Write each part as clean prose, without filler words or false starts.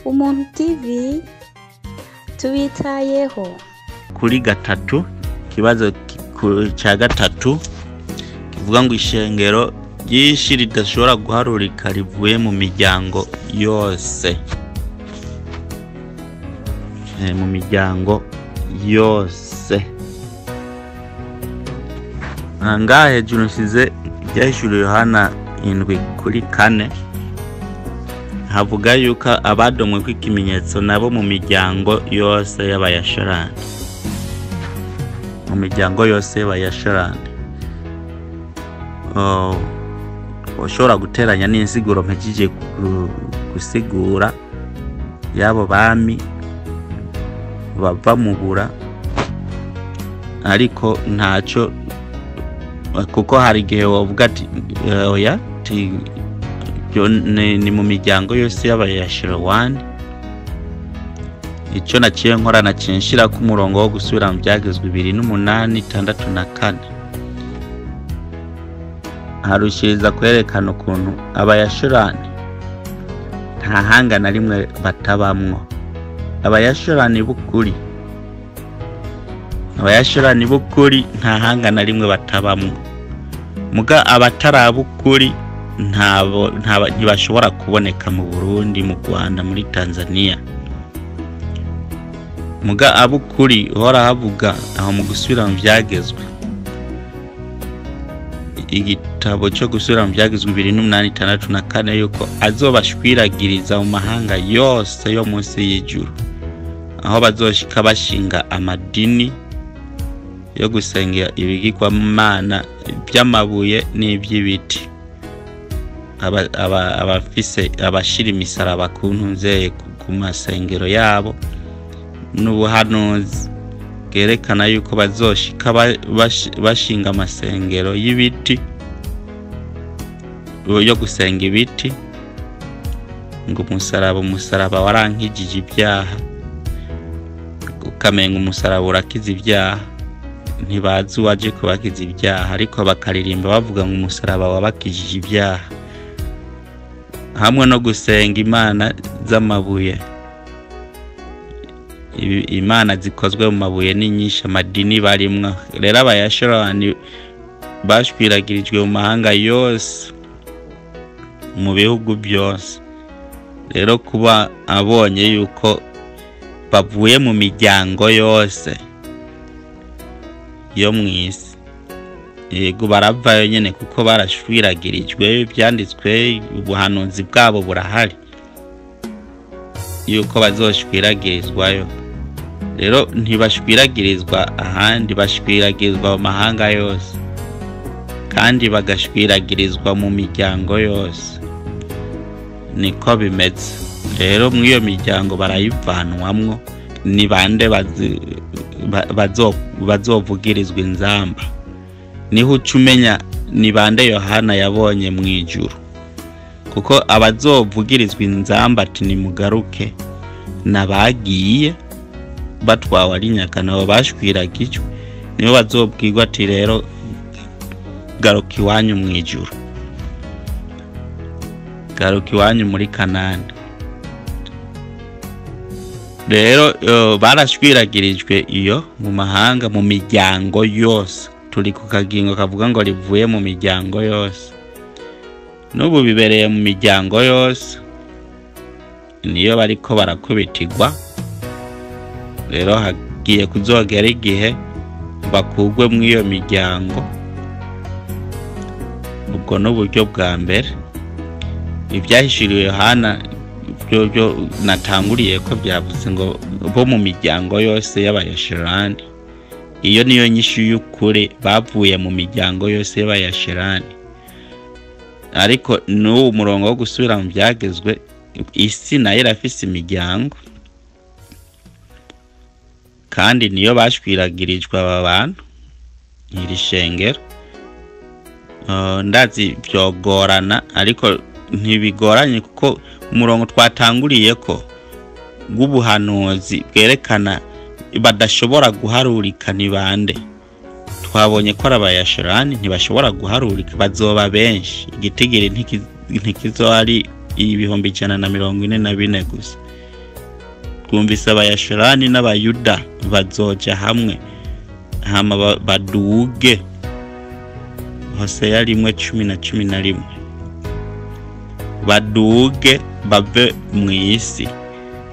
Umuntu TV tubitayeho. Kuri gatatu, ikibazo cya gatatu kivuga ngo ishengero ryinshi ridashobora guharurika rivuye mu miryango yose. Mu miryango yose. Ngaha hejuru nsize ibyahishuriwe Yohana 7:4, havuga yuko abadomwe kw'ikimenyetso nabo mu miryango yose y'abayasharani. Mu miryango yose y'abayasharani. Ushobora guteranya n'insiguro mpejije gusigura y'abo bami bava mu bura, ariko ntaco, kuko hari igihe wovuga ati oya, ni mu miryango yose y'abayashirawani. Ico naciye nkora, naciye nshirako umurongo wo gusubira mu byagezwe 2:8, 6 na 4. Harushiriza kwerekana ukuntu abayashurani nta hanga na rimwe batabamwo. Abayashurani b'ukuri, abayashurani b'ukuri nta hanga na rimwe batabamwo. Muga abatarabukuri ntabo ntibashobora kuboneka mu Burundi, mu Rwanda, muri Tanzania. Muga abukuri uhora havuga aho mu gusubira mu byagezwe, igitabo cyo gusubira mu byagezwe 2:8, 6 na 4, yuko azobashwiragiriza mu mahanga yose yo munsi y'ijuru, aho bazoshika bashinga amadini yo gusengera ibigirwamana by'amabuye n'iby'ibiti. Abafise abashira imisaraba ku ntunzeye ku masengero yabo, n'ubuhanuzi bwerekana yuko bazoshika bashinga amasengero y'ibiti yo gusenga ibiti, ngo umusaraba warankijije ibyaha, ukamenga umusaraba urakiza ibyaha. Ntibazi uwaje kubakiza ibyaha, ariko bakaririmba bavuga ngo umusaraba wabakijije ibyaha, hamwe no gusenga imana z'amabuye. Imana zikozwe mu mabuye ni nyinshi, amadini barimwo. Rero abayashorani bashwiragirijwe mu mahanga yose, mu bihugu byose. Rero kuba abonye yuko bavuye mu miryango yose yo mw'isi, yego baravayo nyene kuko barashwiragirijwe, byanditswe, ubuhanuzi bwabo burahari yuko bazoshwiragirizwayo. Rero ntibashwiragirizwa ahandi, bashwiragirizwa mu mahanga yose, kandi bagashwiragirizwa mu miryango yose. Niko bimeze. Rero mw'iyo miryango barayivanwamwo. Ni bande bazovugirizwa inzamba? Niho uca umenya ni bande Yohana yabonye mw'ijuru, kuko abazovugirizwa inzamba ati nimugaruke nabagiye batwawe ari nyakana, bashwiragijwe, nibo bazobwirwa ati rero garuka iwanyu mw'ijuru, garuka iwanyu muri Kanani. Rero barashwiragirijwe iyo mu mahanga, mu miryango yose. Turi ku kagingo kavuga ngo rivuye mu miryango yose. N'ubu bibereye mu miryango yose, niyo bariko barakubitirwa. Rero hagiye kuzogera igihe bakugwe mw'iyo miryango. Ubwo n'uburyo bwa mbere. Ibyahishuriwe Yohana byo natanguriye ko byavuze ngo bo mu miryango yose y'abayashirani. Iyo niyo nyishu y'ukuri, bavuye mu miryango yose y'abayashirani. Ariko n'uwo murongo wo gusubira mu byagezwe, isi nayo irafise imiryango, kandi niyo bashwiragirijwe aba bantu iri shengero. Ndazi byogorana, ariko ntibigoranye kuko umurongo twatanguriye ko w'ubuhanuzi bwerekana badashobora guharurika ni bande. Twabonye ko abayashirani ntibashobora guharurika, bazoba benshi. Igitigiri ntikizo ari 144,000 gusa. Twumvise Abayashurani n'Abayuda bazoja hamwe hama baduge. Hoseya 1:10 na 11. Baduge bave mu isi,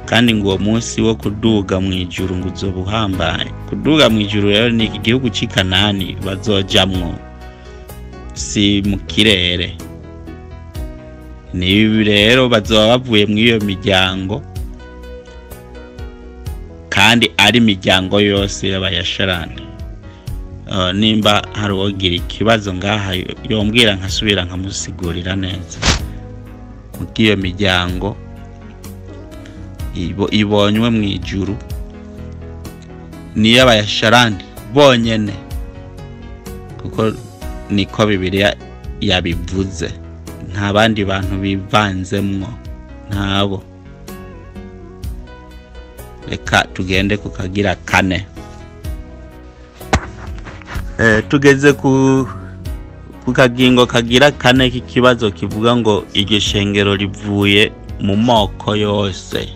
kandi ngo uwo munsi wo kuduga mu ijuru ngo uzoba uhambaye. Kuduga mu ijuru rero ni igihugu c'i Kanani bazojamwo, si mu kirere. Ni rero bazoba bavuye mu iyo miryango, kandi ari imiryango yose y'Abayasharani. Nimba hari uwogira ikibazo ngaha yombwira nkasubira nkamusigurira neza. Iyo miryango ibonywe mu ijuru ni y'Abayasharani bonyene, kuko niko Bibiliya yabivuze, nta bandi bantu bivanzemwo, ntabo. Reka tugende ku kagira kane. Tugeze ku kagingo kagira kane k'ikibazo kivuga ngo iryo shengero rivuye mu moko yose.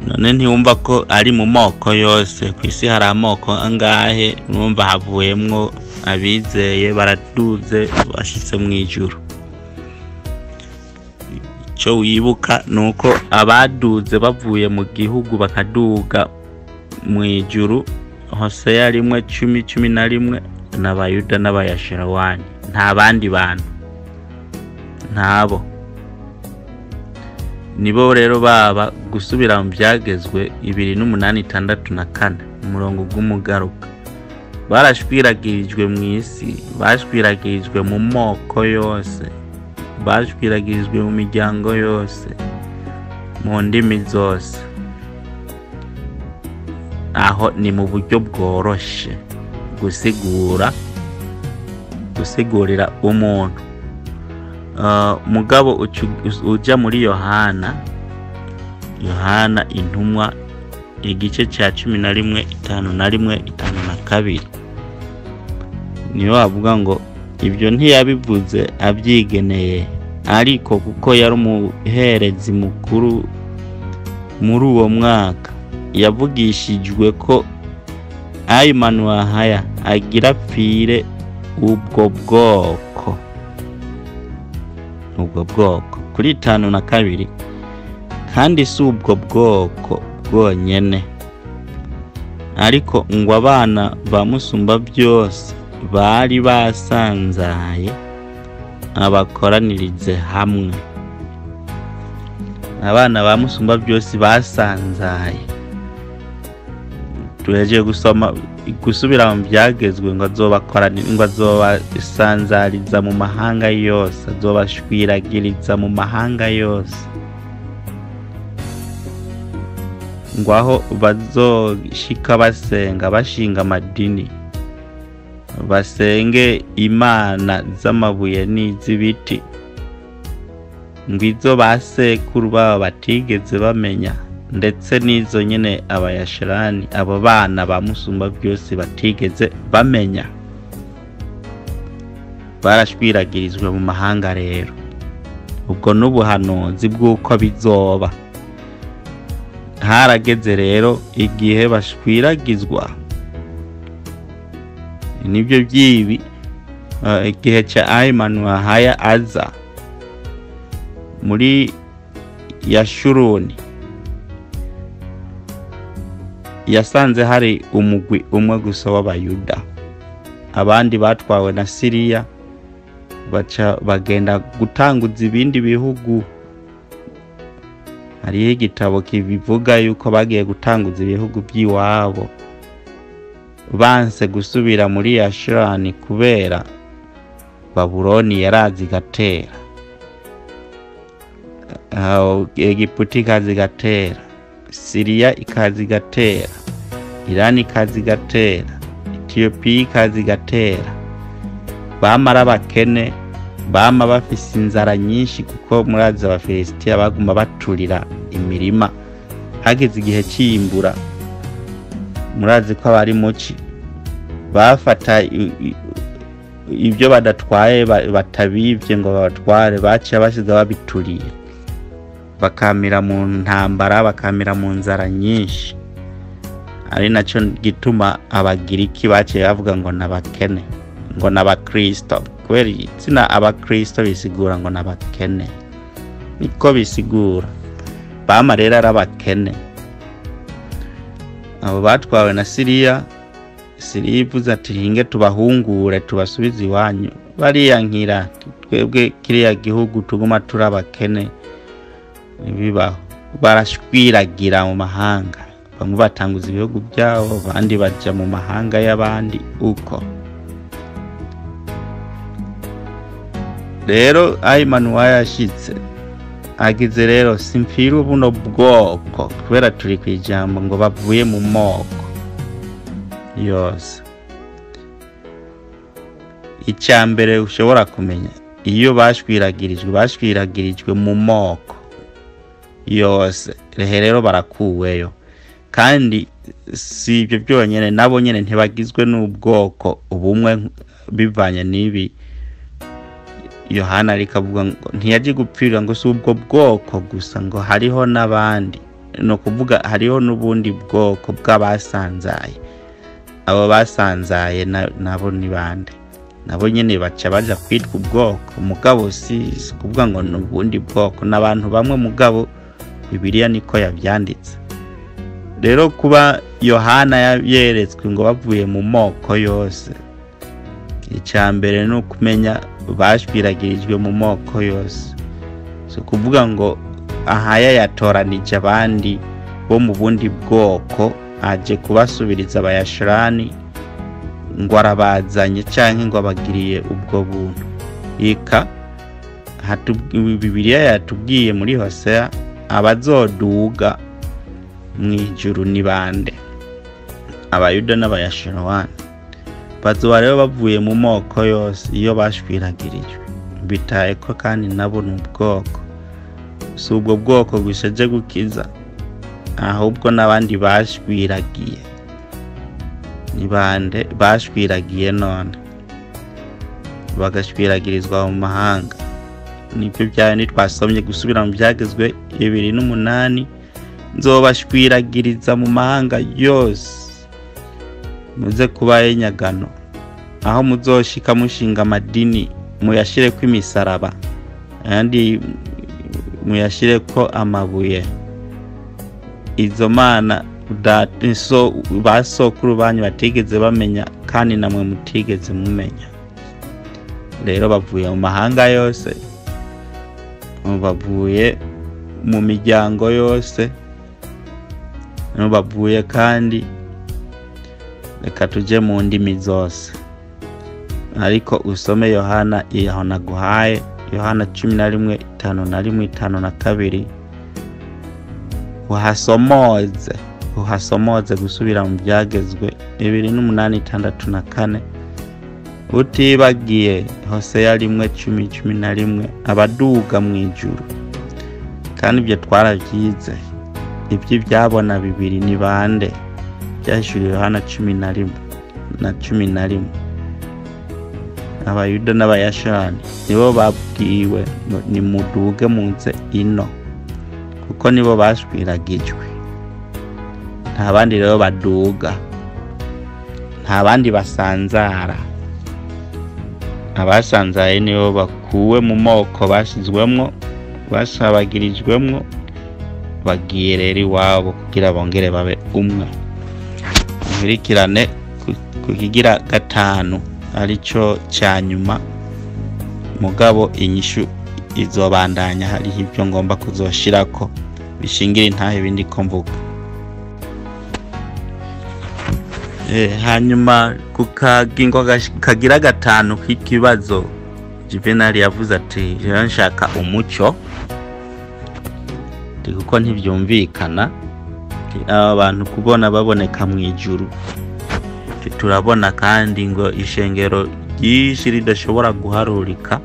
None ntiwumva ko ari mu moko yose? Ku isi hari amoko angahe? Numva havuyemwo abizeye baraduze bashitse mu ijuru. Ico wibuka nuko abaduze bavuye mu gihugu bakaduga mu ijuru, Hoseya 1:10 11, n'Abayuda n'Abayashirawani, nta bandi bantu, ntabo. Nibo rero baba gusubira mu byagezwe 2:8 6:4 umurongo gw'umugaruka. Barashwiragirijwe mu isi, bashwiragirijwe mu moko yose, bashwiragirijwe mu miryango yose, mu ndimi zose. Aho ni mu buryo bworoshe gusigurira umuntu. Mugabo uja muri Yohana intumwa igice ca 11 51 52, niyo bavuga ngo ibyo ntiyabivuze abyigeneye, ariko kuko yari umuherezi mukuru muri uwo mwaka, yavugishijwe ko Ayimanuwahaya agira apfire ubwo bwoko. Ubwo bwoko kuri 52. Kandi si ubwo bwoko bwonyene, ariko ngo abana ba Musumba byose bari basanzaye abakoranirize hamwe. Abana ba Musumba byose basanzaye. Tuhejeje gusoma gusubira mu byagezwe ngo azobakoranira, ngo azobasanzariza mu mahanga yose, azobashwiragiriza mu mahanga yose, ngo aho bazoshika basenga bashinga amadini, basenge imana z'amabuye n'iz'ibiti, ngo izo basekuru babo batigeze bamenya, ndetse n'izo nyene Abayashirani, abo bana ba Musumba byose batigeze bamenya. Barashwiragirizwe mu mahanga rero. Ubwo n'ubuhanuzi bw'uko bizoba. Harageze rero igihe bashwiragizwa, nibyo byibi igihe ca Ayimanuwahaya aza muri Yashuruni, yasanze hari umugwi umwe gusa w'Abayuda, abandi batwawe na Siriya baca bagenda gutanguza ibindi bihugu. Hariho igitabo kibivuga yuko bagiye gutanguza ibihugu by'iwabo, banse gusubira muri Yashurani kubera Babuloni yarazi gatera, Egiputa ikaza igatera, Siriya ikaza igatera, Irani ikaza igatera, Etiyopiya ikaza igatera. Bamara abakene, bama bafise inzara nyinshi, kuko murazi Abafilisitiya baguma baturira imirima. Hageze igihe c'iyimbura, murazi ko abari muci bafata ibyo badatwaye, batabivye ngo babatware, baciye basiga babituriye. Bakamira mu ntambara, bakamira mu nzara nyinshi. Ari nacyo gituma Abagiriki baciye bavuga ngo n'abakene, ngo n'Abakristo, kubera izina Abakristo bisigura ngo n'abakene, niko bisigura. Bama rero ari abakene. Abo batwawe na Siriya, Siriya ivuze ati hinge tubahungure tubasubize iwanyu, bariyankira, twebwe kiriya gihugu tuguma turi abakene ntibibaho. Barashwiragira mu mahanga, bamwe batanguza ibihugu byabo, abandi baja mu mahanga y'abandi uko. Rero Ayimanu yashitse agize rero simpfira buno bwoko, kubera turi kwijambo ngo bavuye mu moko yose. Icya mbere ushobora kumenya, iyo bashwiragirijwe, bashwiragirijwe mu moko yose, rehe rero barakuweyo. Kandi si ibyo byonyine, nabo nyene ntibagizwe n'ubwoko ubumwe bivanye n'ibi Yohana ariko avuga ngo ntiyaje gupfira ngo si ubwo bwoko gusa, ngo hariho n'abandi. No kuvuga hariho n'ubundi bwoko bw'abasanzaye. Abo basanzaye nabo ni bande? Nabo nyene baca baja kwitwa ubwoko, mugabo si kuvuga ngo ni ubundi bwoko, n'abantu bamwe, mugabo Bibiliya niko yavyanditse. Rero kuba Yohana yeretswe ngo bavuye mu moko yose, icya mbere ni ukumenya bashwiragirijwe mu moko yose. Si ukuvuga ngo ahaya yatoranije abandi bo mu bundi bwoko aje kubasubiriza Abayashurani ngo arabazanye canke ngo abagiriye ubwo buntu. Ika Bibiliya yatubwiye muri Hosea abazoduga mw'ijuru ni bande? Abayuda n'Abayashurani. Bazoba rero bavuye mu moko yose iyo bashwiragirijwe. Bitaye ko kandi nabo ni ubwoko. Si ubwo bwoko gusa aje gukiza, ahubwo n'abandi bashwiragiye. Ni bande bashwiragiye none? Bagashwiragirizwa mu mahanga. Nibyo byayo nitwasomye gusubira mu byagezwe 28, nzobashwiragiriza mu mahanga yose, muze kubayo inyagano, aho muzoshika mushinga amadini muyashireko imisaraba, ayandi muyashireko amabuye. Izo mana basokuru banyu batigeze bamenya, kandi namwe mutigeze mumenya. Rero bavuye mu mahanga yose, bavuye mu miryango yose, bavuye kandi reka tuje mu ndimi zose. Ariko usome Yohana iyaho naguhaye, Yohana 11 51 52, uhasomoze gusubira mu byagezwe 28 64, utibagiye Hosea 1 10 11, abaduga mu ijuru. Kandi ibyo twarabyize, ibyo byabona bibiri ni bande? Byahishuriwe Yohana 11 na 11. Abayuda n'Abayashani nibo babwiwe ni muduge munze ino, kuko nibo bashwiragijwe. Nta bandi rero baduga, nta bandi basanzara. Abasanzaye nibo bakuwe mu moko bashizwemwo, basabagirijwemwo, bagiye rero iwabo kugira bongere babe umwe. Nkurikirane kukigira gatanu arico ca nyuma, mugabo inyishu izobandanya, hariho ibyo ngomba kuzoshirako bishingira intahe ibindi ko mvuga. Hanyuma kukagingo kagira gatanu k'ikibazo, Juvenal yavuze ati rero nshaka umuco, kuko ntibyumvikana abantu kubona baboneka mu ijuru. Turabona kandi ngo ishengero ryinshi ridashobora guharurika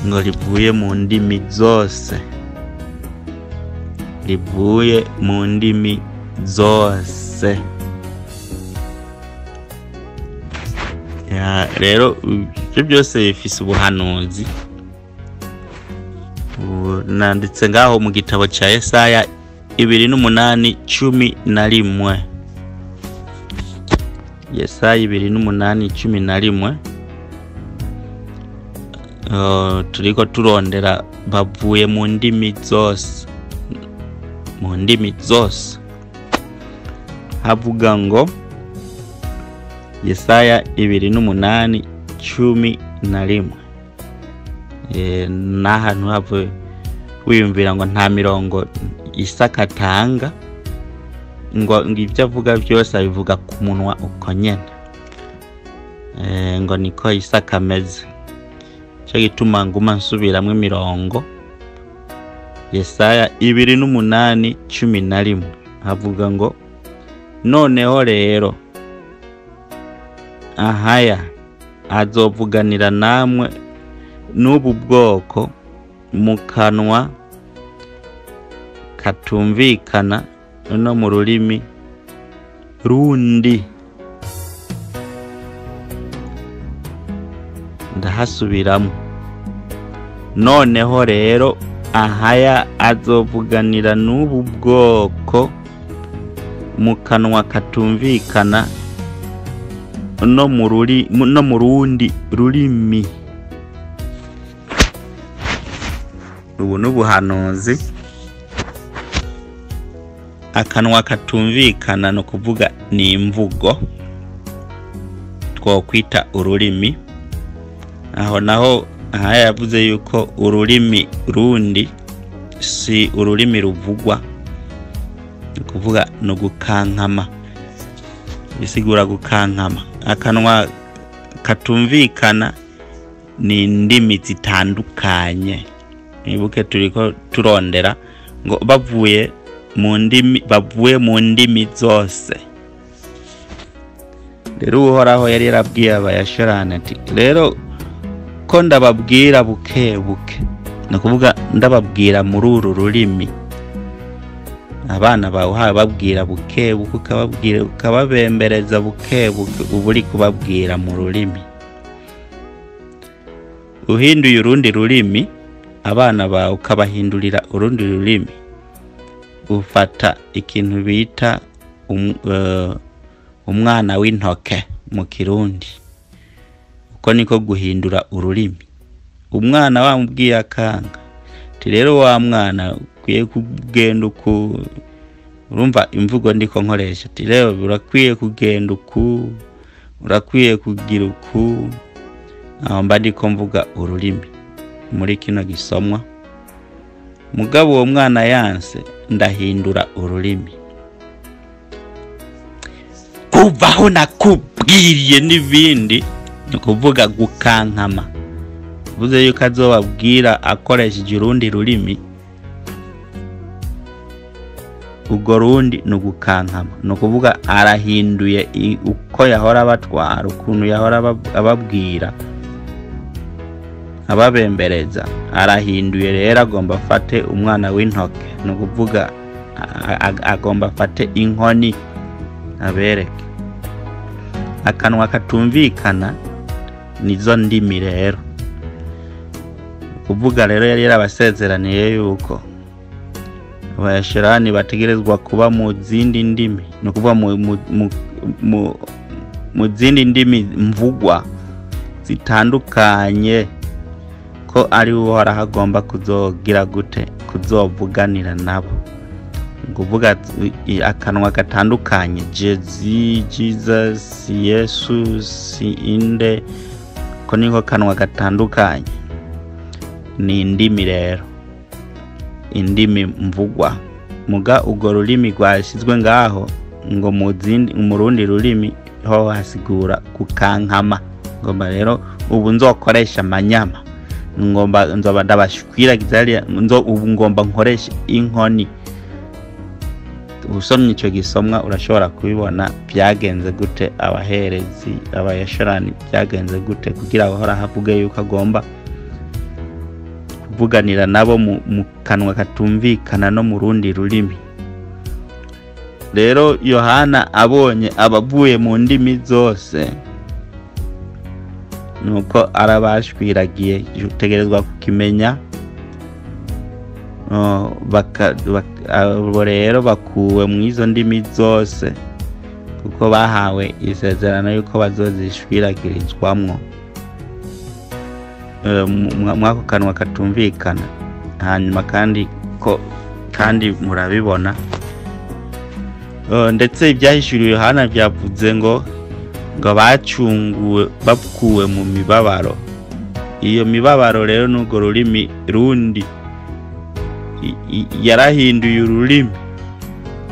ngo rivuye mu ndimi zose, rivuye mu ndimi zose. Rero ibyo byose bifise ubuhanuzi. Nanditse ngaho mu gitabo ca Yesaya 28:11. Yesaya 28:11. Turiko turondera bavuye mu ndimi zose, mu ndimi zose. Havuga ngo Yesaya 28:11. N'ahantu havuye wiyumvira ngo nta mirongo Isaka atanga, ngo ibyo avuga byose abivuga ku munwa uko nyene. Ngo niko Isaka ameze. Cyo gituma nguma nsubiramwo imirongo. Yesaya 28:11 havuga ngo noneho rero ahaya azovuganira namwe n'ubu bwoko mu kanwa katumvikana no mu rurimi rundi. Ndahasubiramo. Noneho rero ahaya azovuganira n'ubu bwoko mu kanwa katumvikana no mu rundi rurimi. Ubu n'ubuhanuzi. Akanwa katumvikana no kuvuga ni imvugo twokwita ururimi. Aho naho aha yavuze yuko ururimi rundi si ururimi ruvugwa, ni kuvuga no gukankama, bisigura gukankama. Akanwa katumvikana ni indimi zitandukanye. Nibuke turiko turondera ngo bavuye mu ndimi, bavuye mu ndimi zose. Rero Uhoraho yari yarabwiye abayashorana ati rero ko ndababwira buke buke, ni ukuvuga ndababwira muri uru rurimi. Abana bawe babwira buke buke, ukababwira ukababembereza buke buke, uba uri kubabwira mu rurimi. Uhinduye urundi rurimi, abana bawe ukabahindurira urundi rurimi, ufata ikintu bita umwana w'intoke mu Kirundi. Uko niko guhindura ururimi. Umwana wamubwiye akanga, ati rero wa mwana ukwiye kugenda uku, urumva imvugo ndiko nkoresha, ati rero urakwiye kugenda uku, urakwiye kugira uku. Aho mba ndiko mvuga ururimi muri kino gisomwa. Mugabo uwo mwana yanse, ndahindura ururimi. Kuvaho nakubwiriye n'ibindi, ni ukuvuga gukankama. Uvuze yuko azobabwira akoresheje urundi rurimi, urwo rundi ni ugukankama. Ni ukuvuga arahinduye uko yahora abatwara, ukuntu yahora ababwira, ababembereza. Arahinduye rero, agomba afate umwana w'intoke, ni ukuvuga agomba afate inkoni abereke. Akanwa katumvikana nizo ndimi rero. Kuvuga rero yari yarabasezeraniye yuko abayashirani bategerezwa kuba mu zindi ndimi, ni ukuvuga mu zindi ndimi mvugwa zitandukanye, ko ari Uhoraho agomba kuzogira gute, kuzovuganira nabo. Kuvuga akanwa gatandukanye, Jesus, Yesu, si inde, ko niko kanwa gatandukanye. Ni indimi rero, indimi mvugwa. Muga urwo rurimi rwashyizwe ngaho ngo mu rundi rurimi ho hasigura kukankama. Ngomba rero ubu nzokoresha amanyama, ngomba nzoba ndabashwiragiza hariya, ubu ngomba nkoresha inkoni. Usomye ico gisomwa urashobora kubibona byagenze gute, abaherezi abayashorani byagenze gute kugira Uhoraho avuge yuko agomba kuvuganira nabo mu kanwa katumvikana no mu rundi rurimi. Rero Yohana abonye abavuye mu ndimi zose, nuko arabashwiragiye. Utegerezwa kukimenya. Abo rero bakuwe mu izo ndimi zose, kuko bahawe isezerano yuko bazozishwiragirizwamwo mwako kanwa katumvikana. Hanyuma kandi ko kandi murabibona, ndetse ibyahishuriwe Yohana byavuze ngo bacunguwe bakuwe mu mibabaro. Iyo mibabaro rero n'urwo rurimi rundi yarahinduye ururimi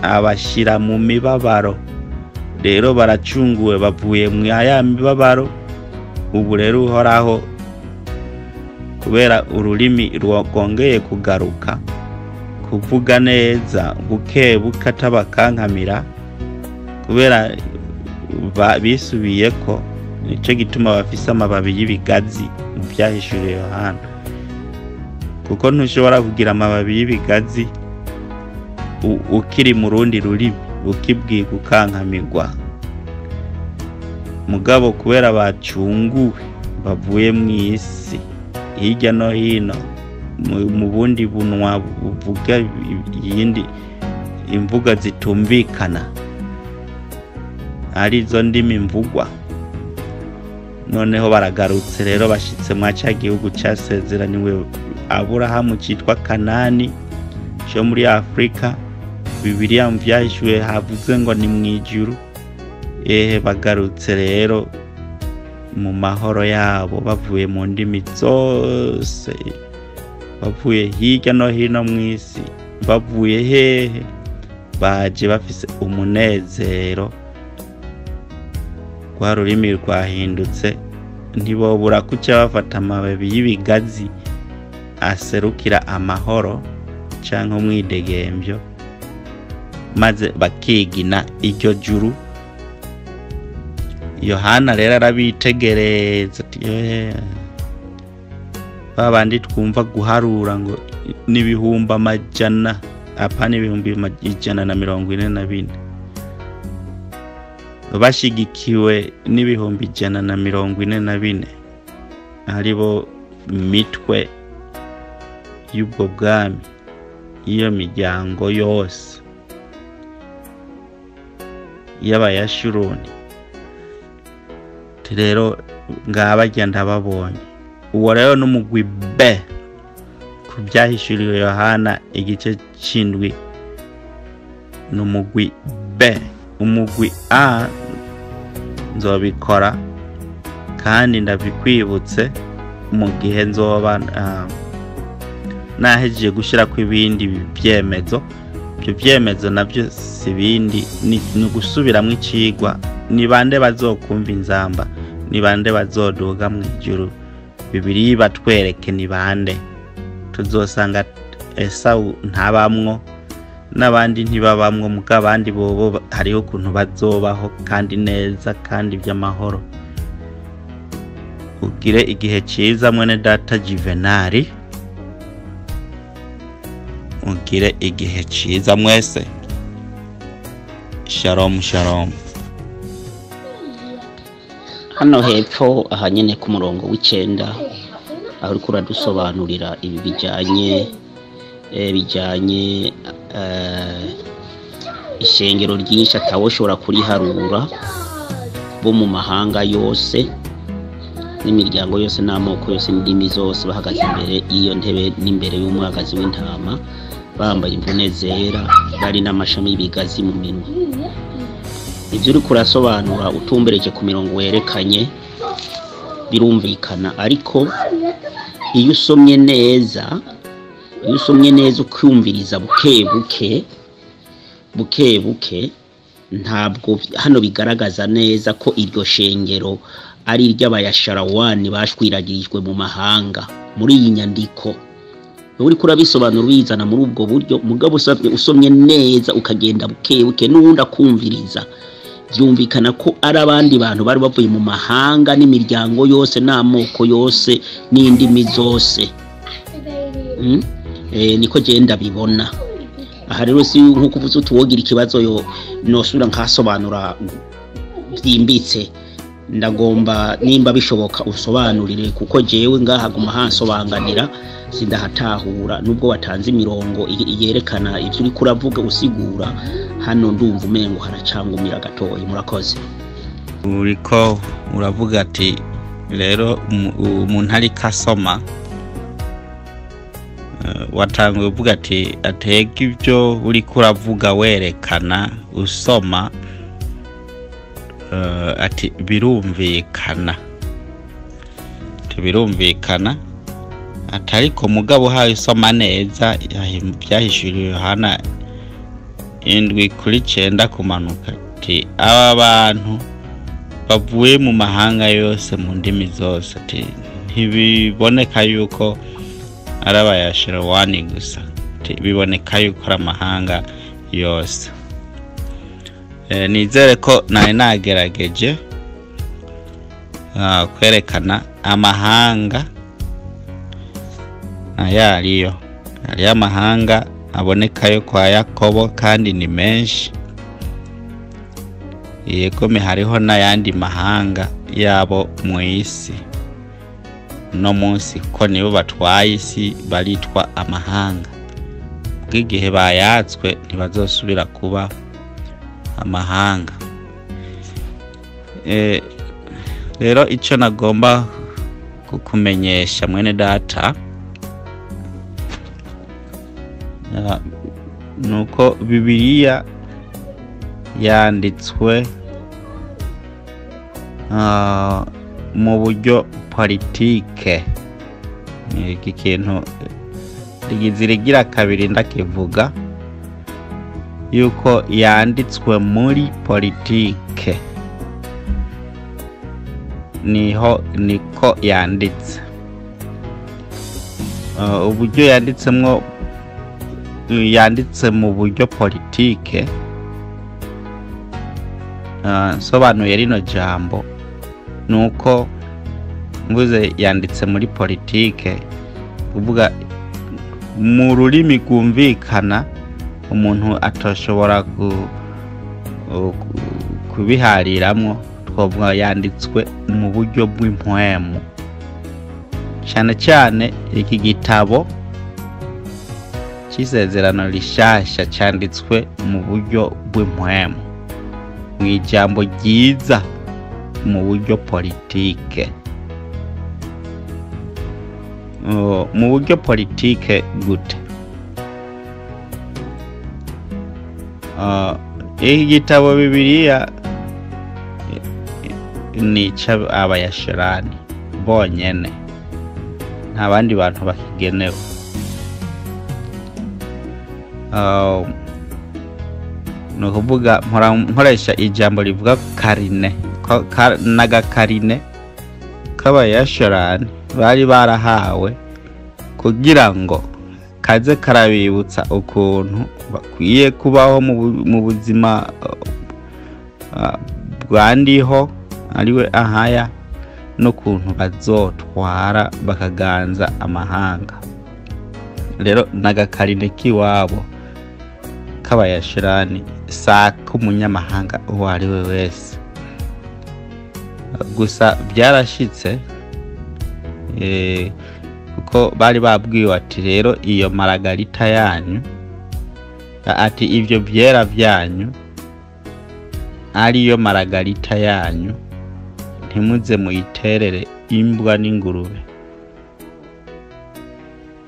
abashyira mu mibabaro. Rero baracunguwe bavuye mu ya mibabaro. Ubu rero Uhoraho kubera ururimi rwongeye kugaruka kuvuga neza buke buke atabakankamira, kubera bisubiyeko, nico gituma bafise amababi y'ibigazi mu byahishuriwe Yohana. Kuko ntushobora kugira amababi y'ibigazi ukiri mu rundi rurimi ukibwiga ukankamirwa. Mugabo kubera bacunguwe bavuye mu isi hirya no hino mu bundi bunwa buvuga iyindi imvuga zitumvikana, arizo ndimi mvugwa. Noneho baragarutse rero bashitse mwa ca gihugu casezeraniwe Aburahamu citwa Kanani cyo muri Afrika. Bibiliya mu vyahishuwe havuze ngo ni mwijuru. Ehe, bagarutse rero mu mahoro yabo, bavuye mu ndimi zose, bavuye hirya no hino mw'isi, bavuye hehe, baje bafise umunezero. Rwa rurimi rwahindutse, ntibobura kuca bafata amababi y'ibigazi aserukira amahoro canke umwidegembyo, maze bakigina iryo juru. Yohana rero arabitegereza ati babandi twumva guharura ngo n'ibihumbi amajana, apana ibihumbi 144, bashigikiwe n'ibihumbi 144, aribo mitwe y'ubwo bwami, iyo miryango yose y'Abayashuruni. Rero ngaba ndababonye. Uwo rero n'umugwi B ku byahishuriwe Yohana igice c'indwi, n'umugwi B. Umugwi A nzobikora kandi ndabikwibutse mu gihe nzoba nahejeje gushirako ibindi vyemezo. Ibyo vyemezo navyo si bindi, ni ugusubiramwo icigwa. Ni bande bazokumva inzamba? Ni bande bazoduga mw'ijuru? Bibiliya batwereke ni bande. Tuzosanga Esawu ntabamwo n'abandi ntibabamwo, muga abandi bobo hariho ukuntu bazobaho kandi neza kandi by'amahoro. Ugire igihe ciza mwene data Juvenali, ugire igihe ciza mwese. Shalom shalom. Hano hepfo aha nyene ku murongo w'icenda, aho uriko uradusobanurira ibi bijanye ishengero ryinshi atawoshobora kuriharura, bo mu mahanga yose n'imiryango yose n'amoko yose n'indimi zose, bahagaze imbere y'iyo ntebe n'imbere y'umwagazi w'intama, bambaye imvune zera, bari n'amashami y'ibigazi mu minwe. Ivyo uriko urasobanura utumbereje ku mirongo werekanye birumvikana, ariko iyo usomye neza, iyo usomye neza ukumviriza buke buke buke buke, ntabwo hano bigaragaza neza ko iryo shengero ari iry'abayasharawani bashwiragirijwe mu mahanga. Muri iyi nyandiko uriko urabisobanura ubizana muri ubwo buryo, mugabo usomye neza ukagenda buke buke n'uwundi akumviriza, byumvikana ko ari abandi bantu bari bavuye mu mahanga n'imiryango yose n'amoko yose n'indimi zose. Niko genda bibona. Aha rero si nkuko uvuze uti wogira ikibazo yo nosubira nkasobanura byimbitse, ndagomba nimba bishoboka usobanurire, kuko jewe ngaha guma hansobanganira Sindahatahura nubwo watanze imirongo yerekana ivyo uriko uravuga usigura. Hano ndumva umengo haracangumira gatoyi. Murakoze. Uriko uravuga ati rero umuntu ariko asoma, watanguye uvuga ati atega ibyo uriko uravuga werekana usoma, ati birumvikana, ati birumvikana, ati ariko mugabo uhaye usoma neza Ivyahishuriwe Yohana 7:9 kumanuka, ati aba bantu bavuye mu mahanga yose mu ndimi zose, ati ntibiboneka yuko ari abayasherowani gusa, ati biboneka yuko ari amahanga yose. Nizere ko nari nagerageje kwerekana amahanga ayo ariyo. Hariyo amahanga abonekayo kwa Yakobo kandi ni menshi. Yego, hariho n'ayandi mahanga yabo mu isi no munsi, ko nibo batwaye isi baritwa amahanga. Bw'igihe bayatswe ntibazosubira kuba amahanga. Rero ico nagomba kukumenyesha mwene data, nuko Bibiliya yanditswe mu buryo politike. Iki kintu rigira kabiri ndakivuga yuko yanditswe muri politike, niho niko yanditse. Uburyo yanditsemwo, yanditse mu buryo politike. Nsobanuye rino jambo nuko mvuze yanditse muri politike, kuvuga mu rurimi rwumvikana umuntu atoshobora kubihariramwo, twovuga yanditswe mu buryo bw'impwemu. Cyane cyane iki gitabo c'isezerano rishasha canditswe mu buryo bw'impwemu, mu ijambo ryiza, mu buryo politike. Mu buryo politike gute? Iki gitabo Bibiliya ni ic'abayasherani bonyene, nta bandi bantu bakigenewe. Ni ukuvuga nkoresha ijambo rivuga karine, n'agakarine k'abayasherani bari barahawe kugira ngo kaze karabibutsa ukuntu bakwiye kubaho mu buzima bwandiho ariwe ahaya, n'ukuntu bazotwara bakaganza amahanga. Rero n'agakarine k'iwabo k'abayashirani, saka umunyamahanga uwo ari we wese. Gusa byarashitse, kuko bari babwiwe ati rero iyo maragarita yanyu, ati ivyo vyera vyanyu ariyo maragarita yanyu, ntimuze muyiterere imbwa n'ingurube.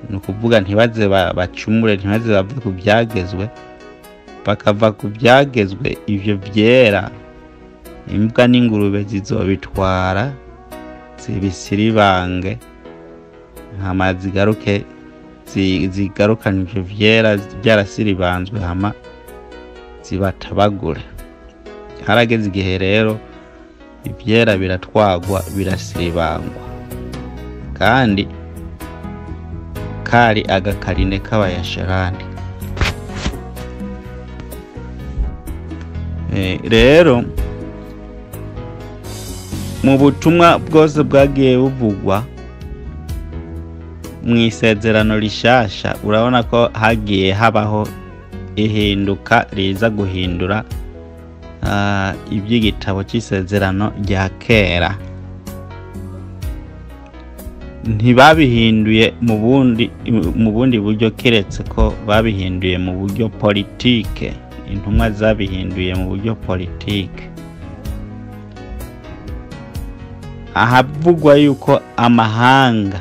Ni ukuvuga ntibaze bacumure, ntibaze bave ku byagezwe, bakava ku byagezwe ivyo vyera imbwa n'ingurube zizobitwara zibisiribange, hama zigaruke zigarukane ivyo vyera byarasiribanzwe, hama zibatabagure. Harageze igihe rero ivyera biratwagwa birasiribangwa, kandi kari agakarine k'abayasharani. Rero mu butumwa bwose bwagiye buvugwa mu isezerano rishasha, urabona ko hagiye habaho ihinduka riza guhindura iby'igitabo cy'isezerano rya kera. Ntibabihinduye mu bundi buryo, keretse ko babihinduye mu buryo politike. Intumwa zabihinduye mu buryo politike. Ahavugwa yuko amahanga,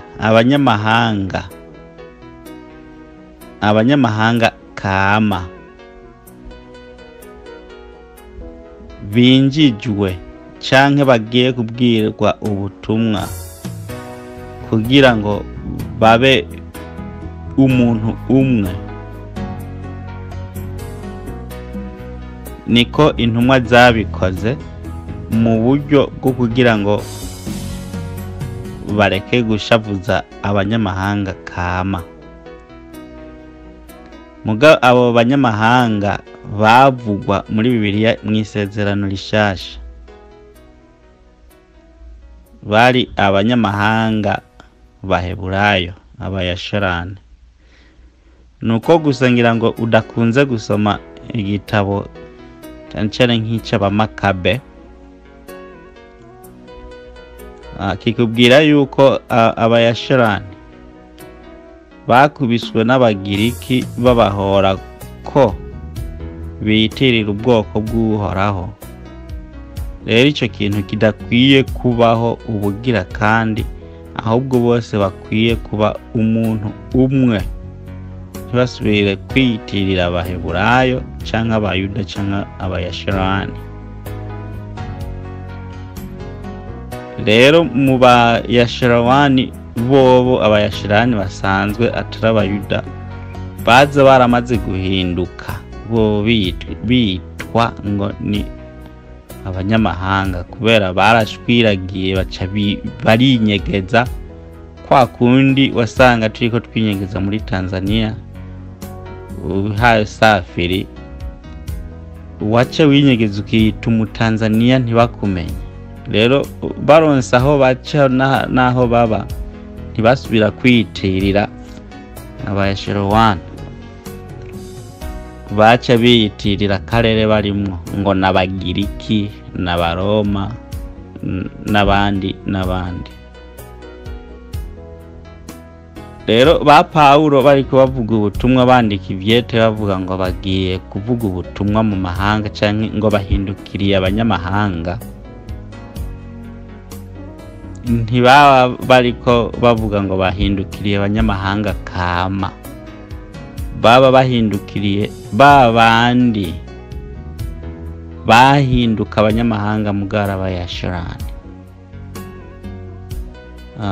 abanyamahanga kama binjijwe canke bagiye kubwirwa ubutumwa kugira ngo babe umuntu umwe, niko intumwa zabikoze mu buryo bwo kugira ngo bareke gushavuza abanyamahanga kama. Muga abo banyamahanga bavugwa muri Bibiliya mu Isezerano Rishasha bari abanyamahanga baheburayo, abayasharane. Nuko gusa ngira ngo udakunze gusoma igitabo cyane cyane nk'ic'Abamakabe, kikubwira yuko abayasharane bakubiswe n'Abagiriki babahora ko biyitirira ubwoko bw'Uhoraho. Rero ico kintu kidakwiye kubaho ubugira kandi, ahubwo bose bakwiye kuba umuntu umwe, ntibasubire kwiyitirira Abaheburayo canke Abayuda canke Abayasharani. Rero mu Bayasharani bobo, Abayasharani basanzwe atari Abayuda, baza baramaze guhinduka, bo bitwa ngo ni abanyamahanga kubera barashwiragiye, baca barinyegeza kwa kundi wasanga turiko twinyegeza muri Tanzania. Uhaye safiri wace winyegeza ukiyita Umutanzania ntibakumenye. Rero baronse aho baca naho baba, ntibasubira kwiyitirira Abayasherowani, baca biyitirira akarere barimwo ngo n'Abagiriki n'Abaroma n'abandi n'abandi. Rero ba Pawulo bariko bavuga ubutumwa, bandika ivyete bavuga ngo bagiye kuvuga ubutumwa mu mahanga canke ngo bahindukiriye abanyamahanga, ntibaba bariko bavuga ngo bahindukiriye abanyamahanga kama, baba bahindukiriye babandi bahinduka abanyamahanga mugara bayashirane.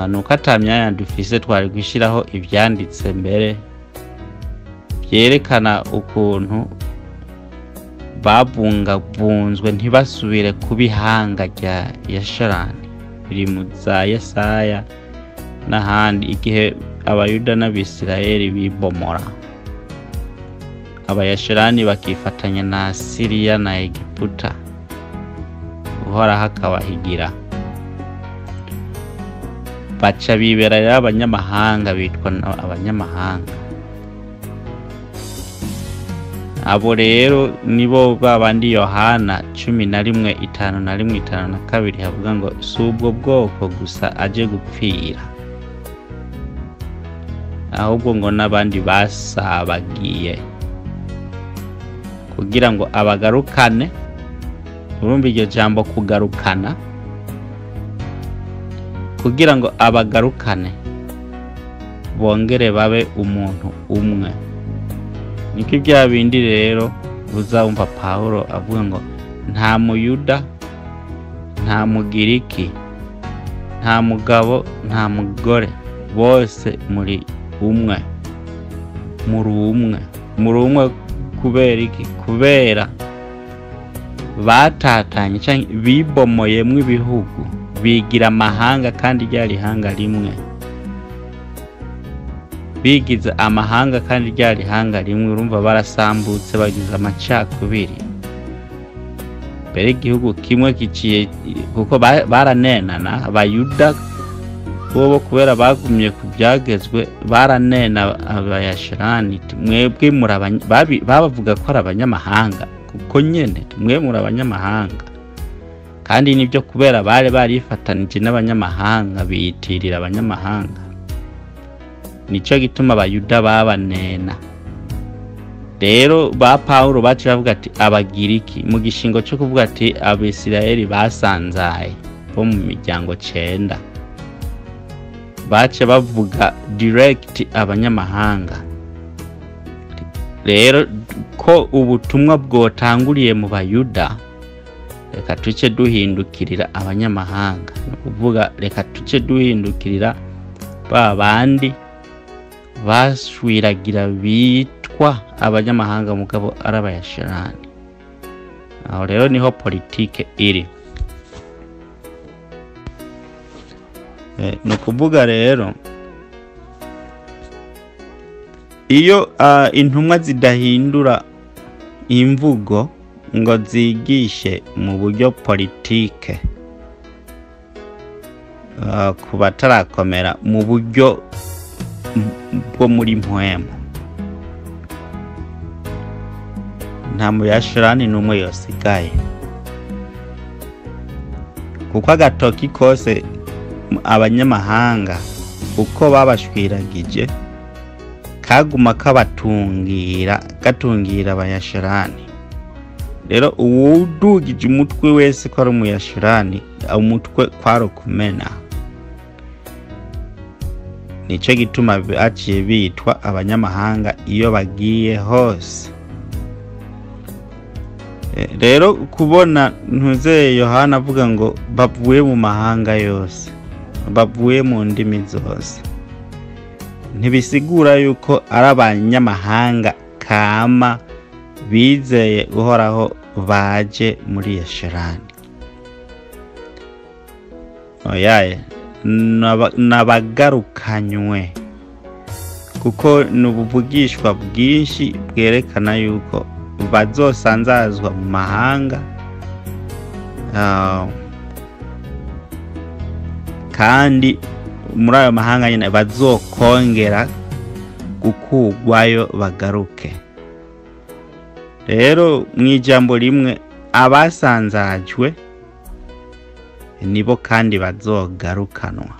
Nuko atamyanya dufise twari gushiraho ivyanditse mbere vyerekana ukuntu babungabunzwe ntibasubire kubihanga rya Yasharani, biri mu za Yesaya n'ahandi, igihe Abayuda n'Abisirayeli bibomora, Abayasharani bakifatanya na Siriya na Egiputa, Uhoraho akabahigira, baca bibera rero abanyamahanga, bitwa abanyamahanga. Abo rero nibo babandi Yohana 11:51 52 havuga ngo si ubwo bwoko gusa aje gupfira, ahubwo ngo n'abandi basabagiye kugira ngo abagarukane. Urumva iryo jambo kugarukana, kugira ngo abagarukane bongere babe umuntu umwe. Niko bya bindi rero uzumva Pawulo avuga ngo nta Muyuda, nta Mugiriki, nta mugabo, nta mugore, bose muri umwe, muri umwe, muri umwe. Kubera iki? Kubera batatanye canke bibomoyemwo ibihugu, bigira amahanga kandi ryari ihanga rimwe, bigize amahanga kandi ryari ihanga rimwe. Urumva barasambutse, bagize amacakubiri. Mbere igihugu kimwe kiciye, kuko baranenana Abayuda bobo kubera bagumye ku byagezwe, baranena Abayashirani, mwebwe babavuga ko ari abanyamahanga, kuko nyene mwe muri abanyamahanga. Kandi nibyo, kubera bari barifatanije n'abanyamahanga, biyitirira abanyamahanga, nico gituma abayuda babanena. Rero ba Pawulo baciye bavuga ati abagiriki, mu gishingo cyo kuvuga ati abisirayeli basanzaye bo mu miryango 9, bace bavuga direct abanyamahanga. Rero ko ubutumwa bwotanguriye mu bayuda, reka tuce duhindukirira abanyamahanga, ni ukuvuga reka tuce duhindukirira ba bandi bashwiragira bitwa abanyamahanga mugabo ari abayashirani. Aho rero niho politike iri. Ni ukuvuga rero iyo intumwa zidahindura imvugo ngo zigishe mu buryo politike ku batarakomera mu buryo bwo muri mpwemu, nta muyashirani n'umwe yosigaye, kuko agatoki kose abanyamahanga uko babashwiragije kaguma kabatungira, gatungira abayashirani. Rero uwudugije umutwe wese ko ari umuyashirani, umutwe kwaro kumena. Nico gituma baciye bitwa abanyamahanga iyo bagiye hose. Rero kubona ntuze Yohana avuga ngo bavuye mu mahanga yose, bavuye mu ndimi zose, ntibisigura yuko ari abanyamahanga kama bizeye uhoraho baje muri Yeshurani. Oyaye, nabagarukanywe, kuko nubuvugishwa bwinshi bwerekana yuko bazosanzazwa mu mahanga, kandi muri ayo mahanga nyine bazokongera gukugwayo bagaruke. Rero mu ijambo rimwe, abasanzajwe nibo kandi bazogarukanwa.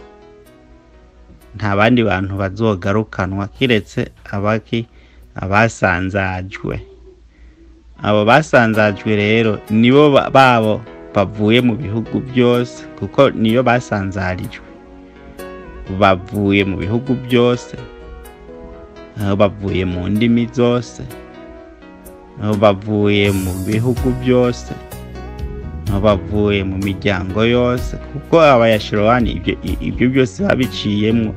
Nta bandi bantu bazogarukanwa kiretse abaki abasanzajwe. Abo basanzajwe rero nibo babo bavuye mu bihugu byose, kuko niyo basanzarijwe. Bavuye mu bihugu byose, bavuye mu ndimi zose, bavuye mu bihugu byose, bavuye mu miryango yose, kuko abayashirowani ibyo byose babiciyemwo,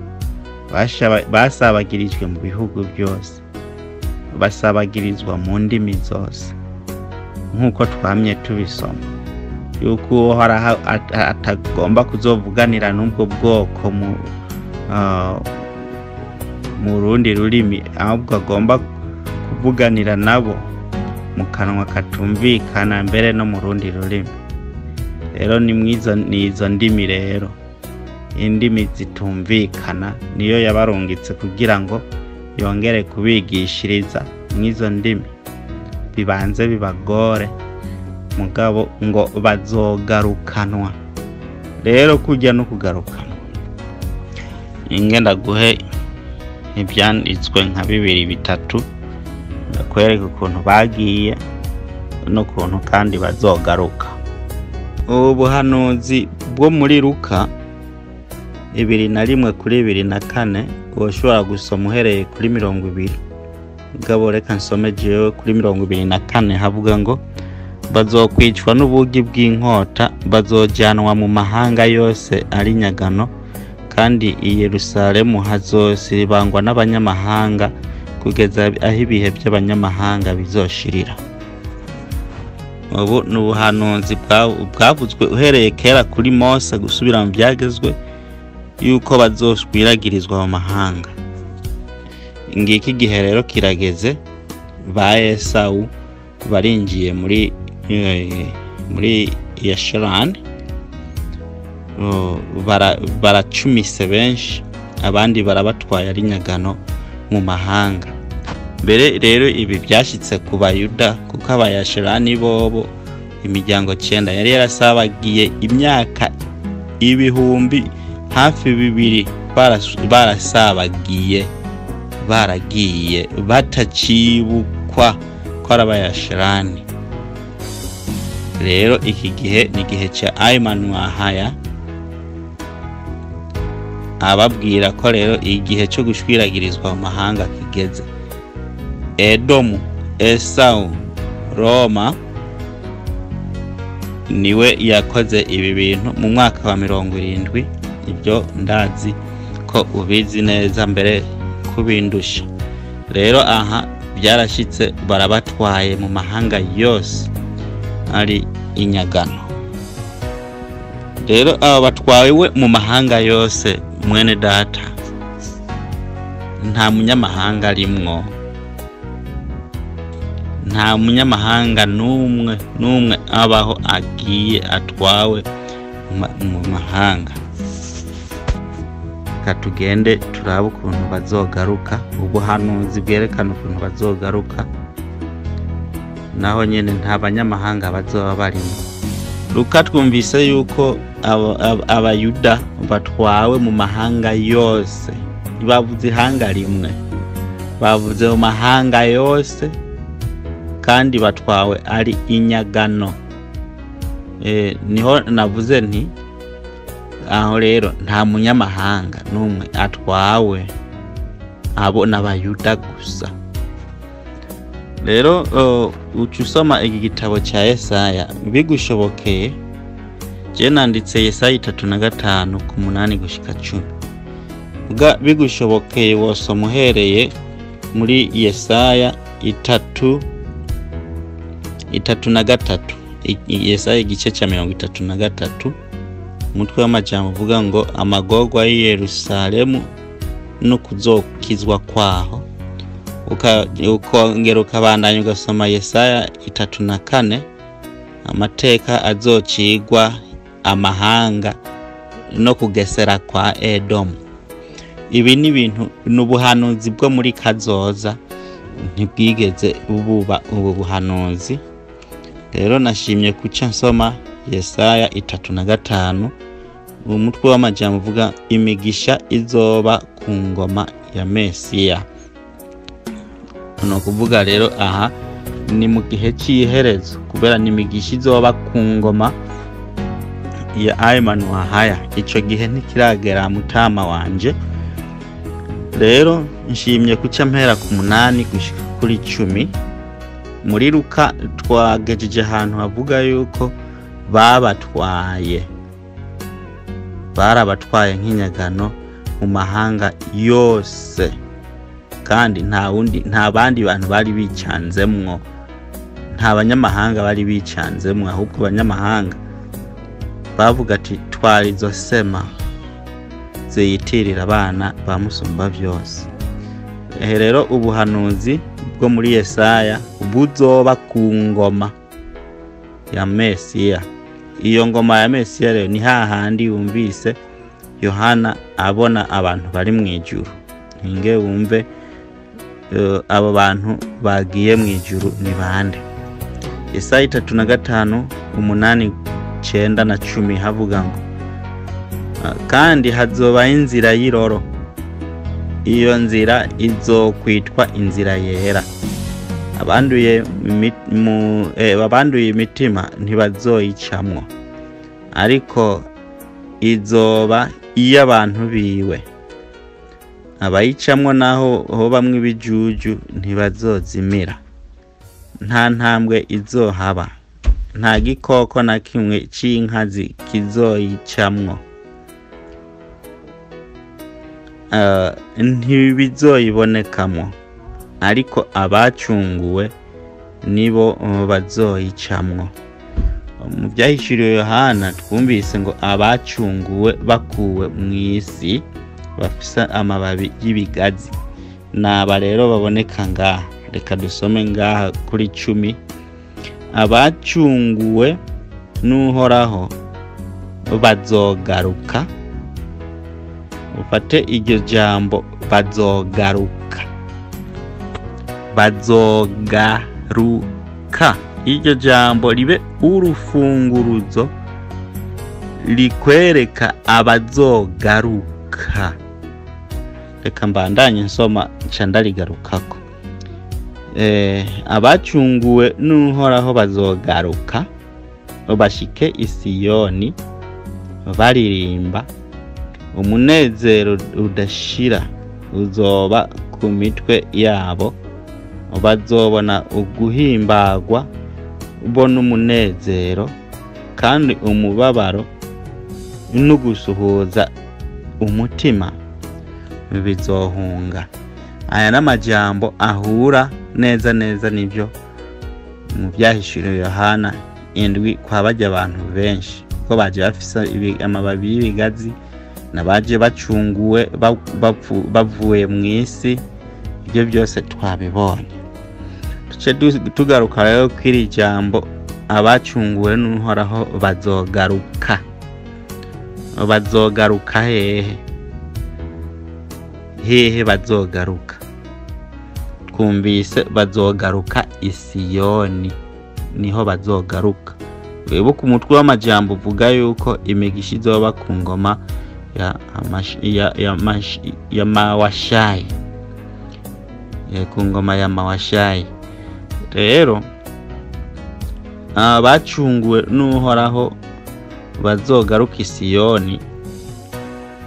basabagirijwe mu bihugu byose, basabagirizwa mu ndimi zose, nk'uko twamye tubisoma yuko uhoraho atagomba kuzovuganira n'ubwo bwoko mu rundi rurimi, ahubwo agomba kuvuganira nabo mu kanwa katumvikana mbere no mu rundi rurimi. Rero ni mwizo nizo ndimi rero, indimi zitumvikana niyo yabarungitse kugira ngo yongere kubigishiriza mwizo ndimi, bibanze bibagore, mugabo ngo bazogarukanwa. Rero kujya no kugarukanwa, ingenda guhe ibyanditswe nka 2 3 ndakwereka ukuntu bagiye n'ukuntu kandi bazogaruka. Ubuhanuzi bwo muri Luka 21:24 woshobora gusoma uhereye kuri 20. Mugabo reka nsome jewe kuri 24, havuga ngo bazokwicwa n'ubugi bw'inkota, bazojanwa mu mahanga yose ari nyagano, kandi i Yerusalemu hazosibangwa n'abanyamahanga kugeza aho ibihe by'abanyamahanga bizoshirira. Ubu ni ubuhanuzi bwavuzwe uhereye kera kuri Mose gusubira mu byagezwe yuko bazoshwiragirizwa mu mahanga. Ngiki gihe rero kirageze, ba Esawu barinjiye muri Yeshurani, baracumise benshi, abandi barabatwaye ari nyagano mu mahanga. Mbere rero ibi byashitse ku Bayuda, kuko abayashirani bobo Imiryango 9 yari yarasabagiye imyaka ibihumbi hafi 2, barasabagiye, baragiye batacibukwa ko ari Abayashirani. Rero iki gihe ni igihe cya Ayman Wahaya ababwira ko rero igihe cyo gushwiragirizwa mu mahanga kigeze. Edomu, Esau, Roma niwe yakoze ibi bintu mu mwaka wa 70. Ibyo ndazi ko ubizi neza mbere kubindusha. Rero aha byarashitse, barabatwaye mu mahanga yose ari inyagano. Rero aba batwawe mu mahanga yose, mwene data, nta munyamahanga arimwo, nta munyamahanga n'umwe n'umwe abaho agiye atwawe mu mahanga. Katugende turabe ukuntu bazogaruka, ubuhanuzi bwerekana ukuntu bazogaruka, naho nyene nta banyamahanga bazoba barimo. Luka twumvise yuko Abayuda batwawe mu mahanga yose, bavuze ihanga rimwe, bavuze mu mahanga yose, kandi batwawe ari inyagano. Niho navuze nti aho rero nta munyamahanga n'umwe atwawe, abo n'Abayuda gusa. Rero uca usoma iki gitabo cya Yesaya bigushobokeye. Je nanditse Yesaya 35 ku 8 gushika 10. Bigushobokeye wosoma uhereye muri Yesaya 33, Yesaya igice cya 33, umutwe w'amajambo uvuga ngo amagorwa y'i Yerusalemu no kuzokizwa kwaho. Ukongera ukabandanya ugasoma Yesaya 34, amateka azocigwa amahanga no kugesera kwa Edomu. Ibi ni ibintu n'ubuhanuzi bwo muri kazoza, ntibwigeze buba ubu buhanuzi. Rero nashimye kuca nsoma Yesaya 35, umutwe w'amajambo uvuga imigisha izoba ku ngoma ya Mesiya. No kuvuga rero aha ni mu gihe cy'iherezo, kubera ni imigisha izoba ku ngoma ya Ayman Wahaya. Ico gihe ntikiragera mutama wanje. Rero nshimye kuca mpera ku 8 gushika kuri 10. Muri Luka twagejeje ahantu havuga yuko babatwaye, barabatwaye nk'inyagano mu mahanga yose, kandi nta wundi, nta bandi bantu bari bicanzemwo, nta banyamahanga bari bicanzemwo, ahubwo abanyamahanga bavuga ati twarizo sema ziyitirira abana ba Musumba byose. Rero ubuhanuzi bwo muri Yesaya buzoba ku ngoma ya Mesiya. Iyo ngoma ya Mesiya rero ni hahandi wumvise Yohana abona abantu bari mu ijuru. Ntinge wumve abo bantu bagiye mu ijuru ni bande. Yesaya 35 8 9 na 10 havuga ngo kandi hazoba inzira y'iroro, iyo nzira izokwitwa inzira yera, abanduye imitima ntibazoyicamwo, ariko izoba iy'abantu biwe, abayicamwo naho hobamwo ibijuju ntibazozimira. Nta ntambwe izohaba, nta gikoko na kimwe c'inkazi kizoyicamwo, ntibizoyibonekamwo, ariko abacunguwe nibo bazoyicamwo. Mu byahishuriwe Yohana twumvise ngo abacunguwe bakuwe mu isi bafise amababi y'ibigazi. Naba rero baboneka ngaha. Reka dusome ngaha kuri 10. Abacunguwe n'Uhoraho bazogaruka. Ufate iryo jambo bazogaruka, bazogaruka. Iryo jambo ribe urufunguruzo likwereka abazogaruka. Reka mbandanye nsoma nca ndarigarukako. Abacunguwe n'Uhoraho bazogaruka bashike i Siyoni baririmba, umunezero udashira uzoba ku mitwe yabo, bazobona uguhimbagwa bo n'umunezero, kandi umubabaro n'ugusuhuza umutima bizohunga. Aya n'amajambo ahura neza neza nivyo mu vyahishuriwe Yohana 7 kwa bajya abantu benshi, kuko baje bafise amababi y'ibigazi, nabaje bacunguwe bavuye mu isi. Ibyo byose twabibonye. Tuce tugaruka rero kw'iri jambo abacunguwe n'Uhoraho bazogaruka. Bazogaruka hehe? Hehe bazogaruka? Twumvise bazogaruka i Siyoni, niho bazogaruka. Wibuke umutwe w'amajambo uvuga yuko imigisha izoba ku ngoma ya Mawashayi, ku ngoma ya Mawashayi. Rero abacunguwe n'Uhoraho bazogaruka i Siyoni.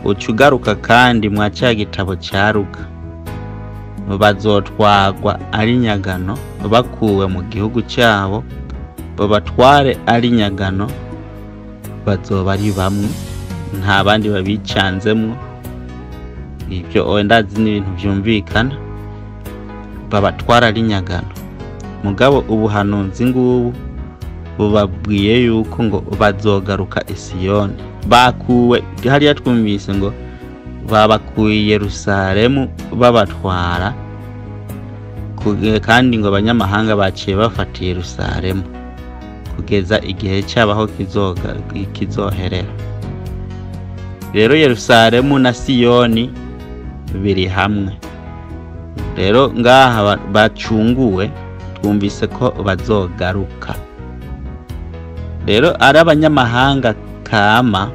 Ucugaruka kandi mwa ca gitabo ca Luka, bazotwagwa ari nyagano bakuwe mu gihugu cyabo, babatware ari nyagano, bazoba ari bamwe, nta bandi babicanzemwo. Ibyo ndazi ni ibintu byumvikana, babatwara ari nyagano. Mugabo ubuhanuzi ngubu bubabwiye yuko ngo bazogaruka i Siyoni. Bakuwe hariya twumvise ngo babakuye Yerusalemu babatwara, kandi ngo abanyamahanga baciye bafata Yerusalemu kugeza igihe cyabaho kizoherera. Rero Yerusalemu na Siyoni biri hamwe. Rero ngaha bacunguwe twumvise ko bazogaruka. Rero ari abanyamahanga kama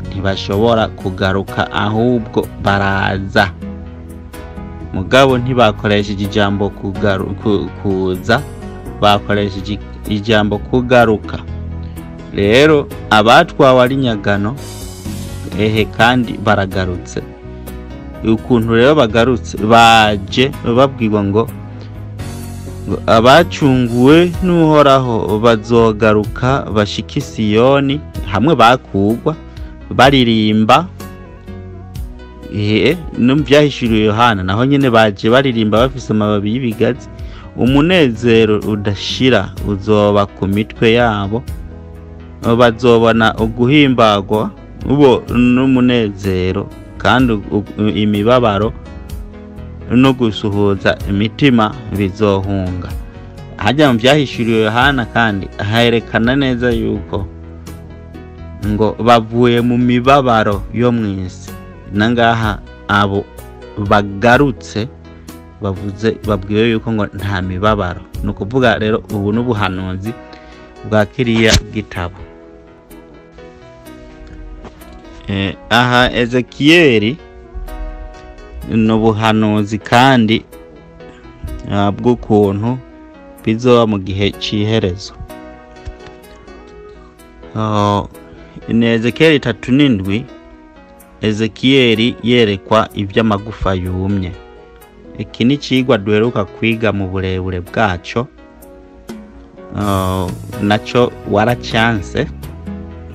ntibashobora kugaruka, ahubwo baraza. Mugabo ntibakoresheje ijambo kuza, bakoresheje ijambo kugaruka. Rero abatwawe ari nyagano ehe kandi baragarutse. Ukuntu rero bagarutse, baje babwirwa ngo abacunguwe n'Uhoraho bazogaruka bashike i Siyoni hamwe bakugwa baririmba. No vyahishuriwe Yohana naho nyene baje baririmba bafise amababi y'ibigazi. Umunezero udashira uzoba ku mitwe yabo, bazobona uguhimbagwa bo n'umunezero, kandi imibabaro no gusuhuza imitima bizohunga. Hajya mu vyahishuriwe Yohana kandi haherekana neza yuko ngo bavuye mu mibabaro yo mw'isi. Nangaha abo bagarutse bavuze babwiwe yuko ngo nta mibabaro. Ni ukuvuga rero ubu n'ubuhanuzi bwa kiriya gitabo. Aha Ezekiyeli ni ubuhanuzi kandi bw'ukuntu bizoba mu gihe c'iherezo. Ni Ezekiyeli 37. Ezekiyeli yerekwa ivy'amagufa yumye. Iki ni cigwa duheruka kwiga mu burebure bwaco, naco waracanse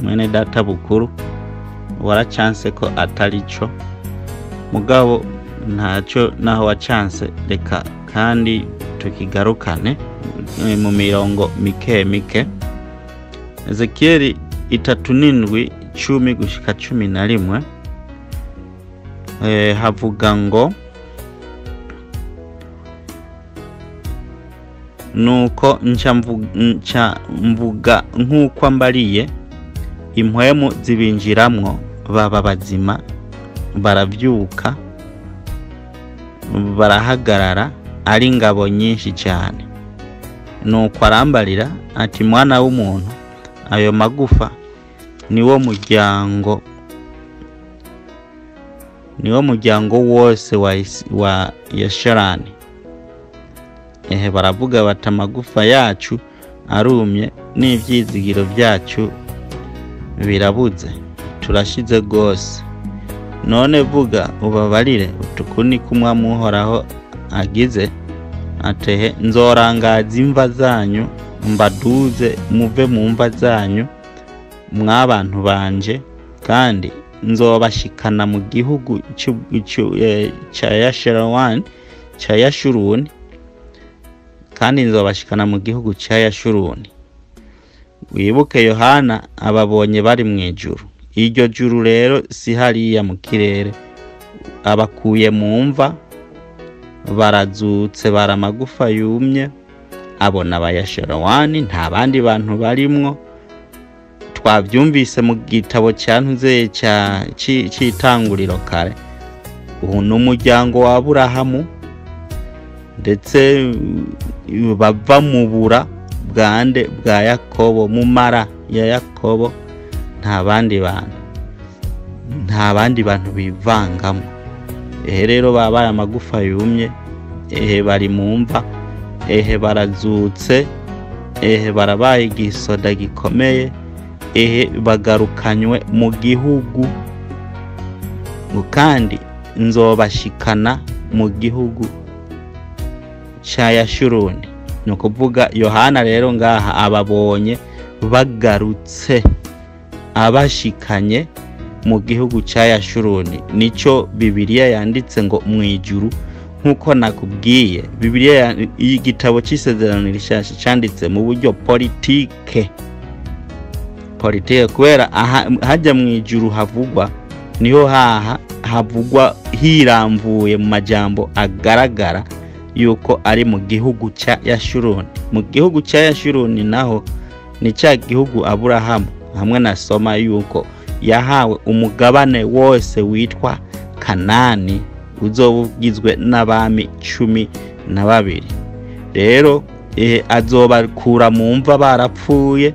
mwene data bukuru, waracanse ko atari co, mugabo ntaco naho wacanse, reka kandi tukigarukane mu mirongo mike mike. Ezekiyeli 37 10 gushika 11, havuga ngo nuko nca mvuga nk'uko ambariye, impwemu zibinjiramwo baba bazima, baravyuka barahagarara, ari ingabo nyinshi cyane. Nuko arambarira ati mwana w'umuntu, ayo magufa niwo muryango wose wa Yasharani. Ehe, baravuga bati amagufa yacu arumye n'ivyizigiro byacu birabuze, turashize gose. None vuga ubabarire utuku niko Umwami Uhoraho agize atehe, nzorangaza imva zanyu mbaduze muve mu mva zanyu mwabantu banje, kandi nzobashikana mu gihugu ca Yasharani, ca Yashuruni, kandi nzobashikana mu gihugu ca Yashuruni. Wibuke Yohana ababonye bari mu ijuru. Iryo juru rero si hariya mu kirere, abakuye mu mva barazutse, bara amagufa yumye, abona abayasharawani, nta bandi bantu barimwo. Twavyumvise mu gitabo cyantuze c'itanguriro kare. Ubu ni umuryango wa Aburahamu, ndetse bava mu bura bwande bwa Yakobo, mu mara ya Yakobo. Nta bandi bantu bivangamo. Ehe rero babaye amagufa yumye, ehe bari mu mva, ehe barazutse, ehe barabaye igisoda gikomeye, ehe bagarukanywe mu gihugu, kandi nzobashikana mu gihugu ca Yashuruni. Ni ukuvuga Yohana rero ngaha ababonye bagarutse, abashikanye mu gihugu ca Yashuruni. Nico Bibiliya yanditse ngo mu ijuru, nkuko nakubwiye Bibiliya igitabo c'isezerano rishasha canditse mu buryo politike, kubera hajya mu ijuru havugwa niho haha havugwa hiramvuye mu majambo agaragara yuko ari mu gihugu ca Yashuruni. Mu gihugu ca Yashuruni naho ni ca gihugu Aburahamu hamwe na soma yuko yahawe umugabane wose witwa Kanani, uzobugizwe n'abami 12. Rero azobakura mu mva barapfuye,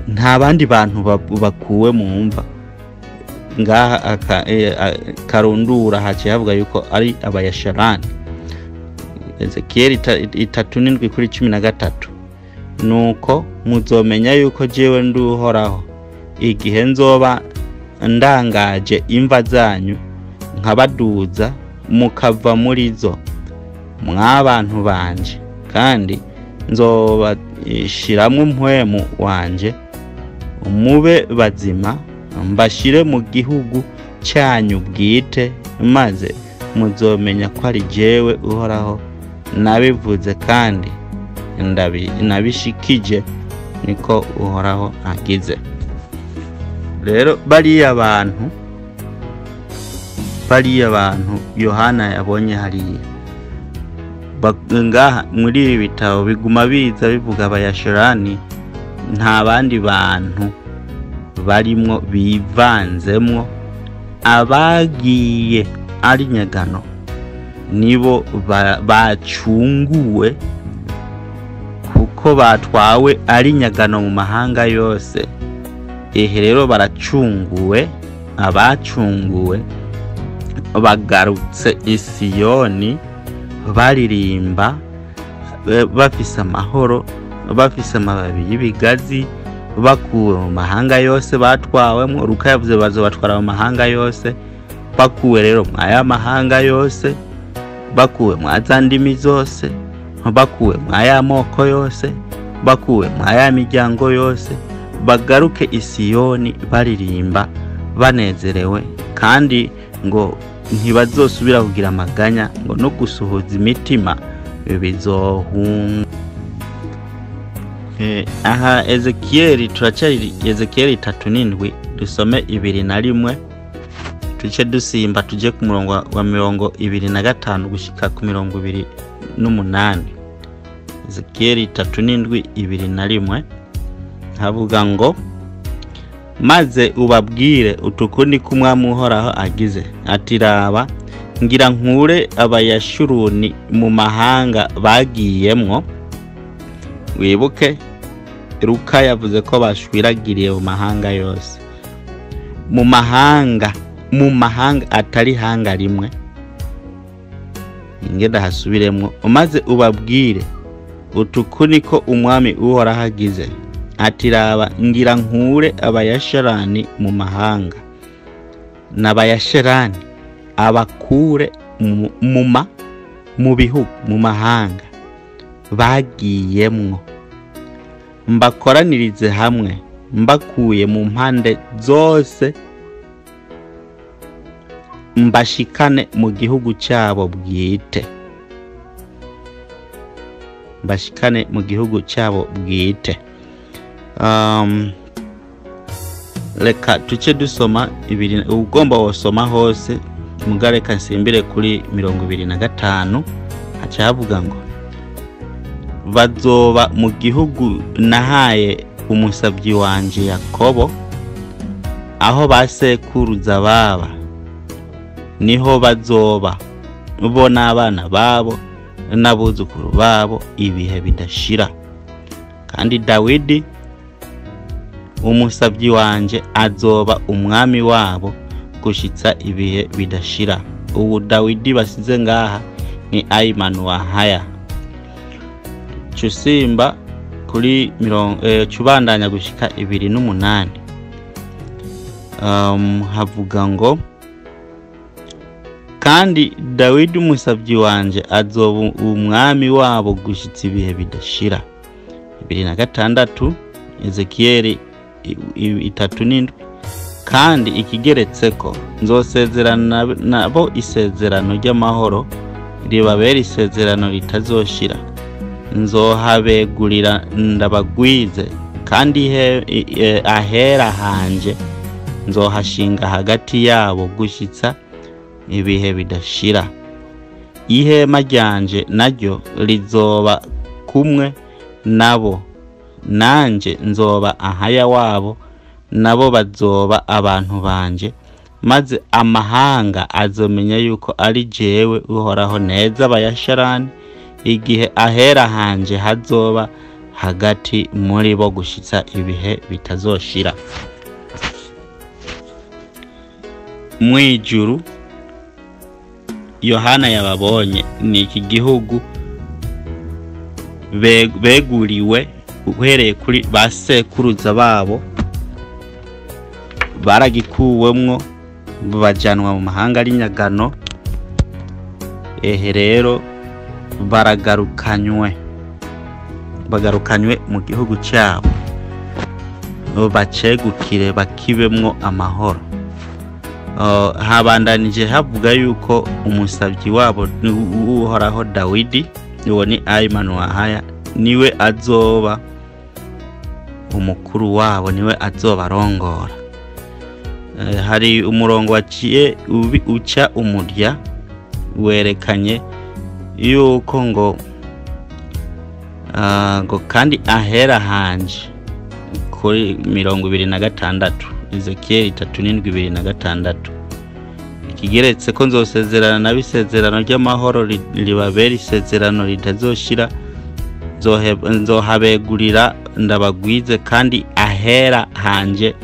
nta bandi bantu bakuwe mu mva. Ngaha karundura haciye havuga yuko ari abayasharani. Ezekieli 37:13. Nuko muzomenya yuko jewe nduhoraho igihe nzoba ndangaje imva zanyu nkabaduza mukava muri zo mwabantu banje, kandi nzobashiramwo mpwemu wanje mube bazima, mbashire mu gihugu cyanyu bwite, maze muzomenya ko ari jewe Uhoraho nabivuze kandi nabishikije, niko Uhoraho agize. Rero bariya bantu Yohana yabonye hariya ngaha muri ibi bitabo biguma biza bivuga abayashorani, nta bandi bantu barimwo bivanzemwo. Abagiye ari nyagano nibo bacunguwe, kuko batwawe ari nyagano mu mahanga yose. Ehe rero baracunguwe, abacunguwe bagarutse Isiyoni baririmba bafise amahoro, bafise amababi y'ibigazi, bakuwe mu mahanga yose batwawemwo. Luka yavuze bazobatwara mu mahanga yose, bakuwe rero mwaya mahanga yose, bakuwe mwa za ndimi zose, bakuwe mwaya moko yose, bakuwe mwaya miryango yose, bagaruke Isiyoni baririmba banezerewe, kandi ngo ntibazosubira kugira amaganya, ngo no gusuhuza imitima bizohunga. Aha Ezekieli turacari Ezekieli 37, dusome 21, tuce dusimba tuje ku murongo wa 25 gushika ku 28. Ezekieli 37 21 havuga ngo maze ubabwire utukundi kumwami Uhoraho agize ati raba ngira nkure abayashuruni mu mahanga bagiyemwo, Wibuke Luka yavuze ko bashwiragiriye mu mahanga yose, mu mahanga, mu mahanga atari hanga rimwe. Ingenda hasubiremwo, maze ubabwire utuku niko umwami Uhoraho agize ati: raba ngira nkure abayasharani mu mahanga, n'abayasharani abakure mu bihugu, mu mahanga bagiyemwo, mbakoranirize hamwe mbakuye mu mpande zose, mbashikane mu gihugu cyabo bwite, mbashikane mu gihugu cyabo bwite. Reka tuce dusoma ibiri, ugomba wosoma hose, mugareka nsimbire kuri 25. Haca havuga ngo bazoba mu gihugu nahaye umusabyi wanje Yakobo, aho basekuruza baba niho bazoba, bo n'abana babo n'abuzukuru babo ibihe bidashira. Kandi Dawidi umusabyi wanje azoba umwami wabo gushitsa ibihe bidashira. Ubu Dawidi basize ngaha ni Ayman Wahaya. Cusimba kuri cubandanya gushika 28. Havuga ngo kandi Dawidi umusabyi wanje azoba umwami wabo gushitsa ibihe bidashira. 26 Ezekieli 37. Kandi ikigeretseko nzosezerana nabo isezerano ry'amahoro, ribabera isezerano ritazoshira, nzohabegurira ndabagwize, kandi ahera hanje nzohashinga hagati yabo gushitsa ibihe bidashira. Ihema ryanje naryo rizoba kumwe nabo, nanje nzoba ahaya wabo, nabo bazoba abantu banje, maze amahanga azomenya yuko ari jewe Uhoraho neza abayasharani, igihe ahera hanje hazoba hagati muri bo gushitsa ibihe bitazoshira. Mwijuru Yohana yababonye ni iki gihugu beguriwe uhereye kuri basekuruza babo, baragikuwemwo bajanwa mu mahanga ari nyagano. Ehe rero baragarukanywe, bagarukanywe mu gihugu cyabo, bacegukire bakibemwo amahoro. Habandanije havuga yuko umusabyi wabo Uhoraho Dawidi, uwo ni Ayman Wahaya, niwe azoba umukuru wabo, niwe azoba arongora. Hari umurongo waciye uca umurya werekanye yuko ngo kandi ahera hanje kuri 26 Ezekieli 37 26. Ikigeretse ko nzosezerana nabisezerano ry'amahoro ribabera isezerano ritazoshira, nzohabegurira ndabagwize, kandi ahera hanje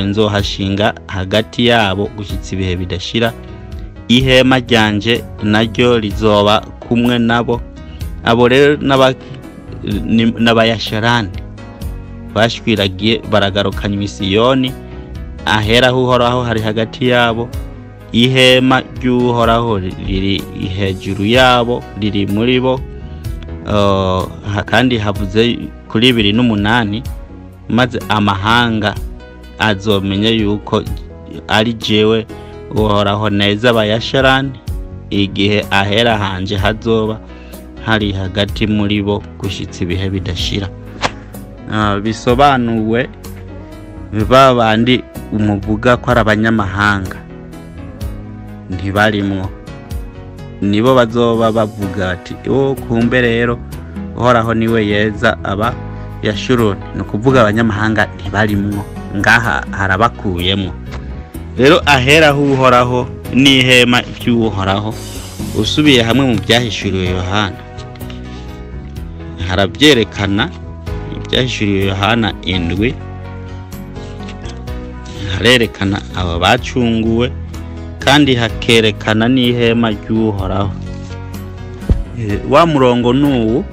nzohashinga hagati yabo gushitsa ibihe bidashira. Ihema ryanje naryo rizoba kumwe nabo. Abo rero n'abayasharani bashwiragiye baragarukanywa Isiyoni, ahera Uhoraho hari hagati yabo, ihema ry'Uhoraho riri hejuru yabo, riri muri bo. Kandi havuze kuri 28, maze amahanga azomenya yuko ari jewe Uhoraho neza abayasharani, igihe ahera hanje hazoba hari hagati muri bo gushitsa ibihe bidashira. Bisobanuwe babandi umuvuga ko ari abanyamahanga ntibarimwo, nibo bazoba bavuga ati o kumbe rero Uhoraho niwe yeza aba Yashuruni. Ni ukuvuga abanyamahanga ntibarimwo, ngaha harabakuyemwo. Rero ahera Uhoraho n'ihema ry'Uhoraho usubiye hamwe mu byahishuriwe Yohana. Harabyerekana ibyahishuriwe Yohana 7, harerekana aba bacunguwe kandi hakerekana n'ihema ry'Uhoraho. Wa murongo nuwu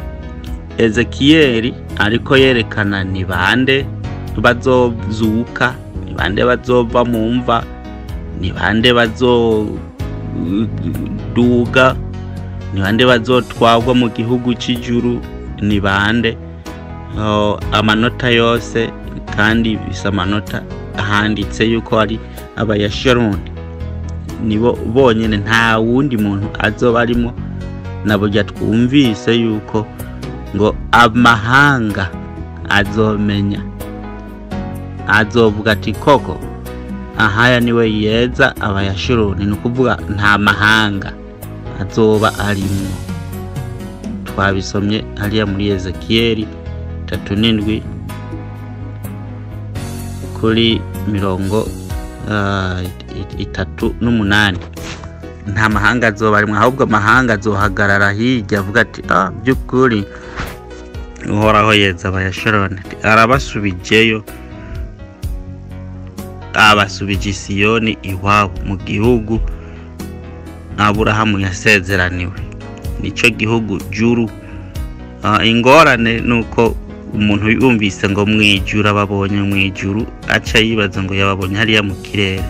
Ezekiyeli ariko yerekana ni bande bazozuka, ni bande bazova mu mva, ni bande bazoduga, ni bande bazotwagwa mu gihugu c'ijuru, ni bande. Amanota yose kandi bisa amanota handitse yuko ari abayasharoni nibo bonyene, nta wundi muntu azoba arimo. Naburya twumvise yuko ngo amahanga azomenya, azovuga ati koko ahaya niwe yeza abayashuruni. Ni ukuvuga nta mahanga azoba arimwo. Twabisomye hariya muri Ezekiyeli 37 kuri 38. Nta mahanga azoba arimwo, ahubwo amahanga azohagarara hirya avuga ati by'ukuri Uhoraho yeza abayashuroni, arabasubijeyo, abasubije Siyoni iwabo mu gihugu Aburahamu yasezeraniwe, nico gihugu juru. Ingorane nuko umuntu yumvise ngo mwijuru ababonye mwijuru aca yibaza ngo yababonye hariya mu kirere.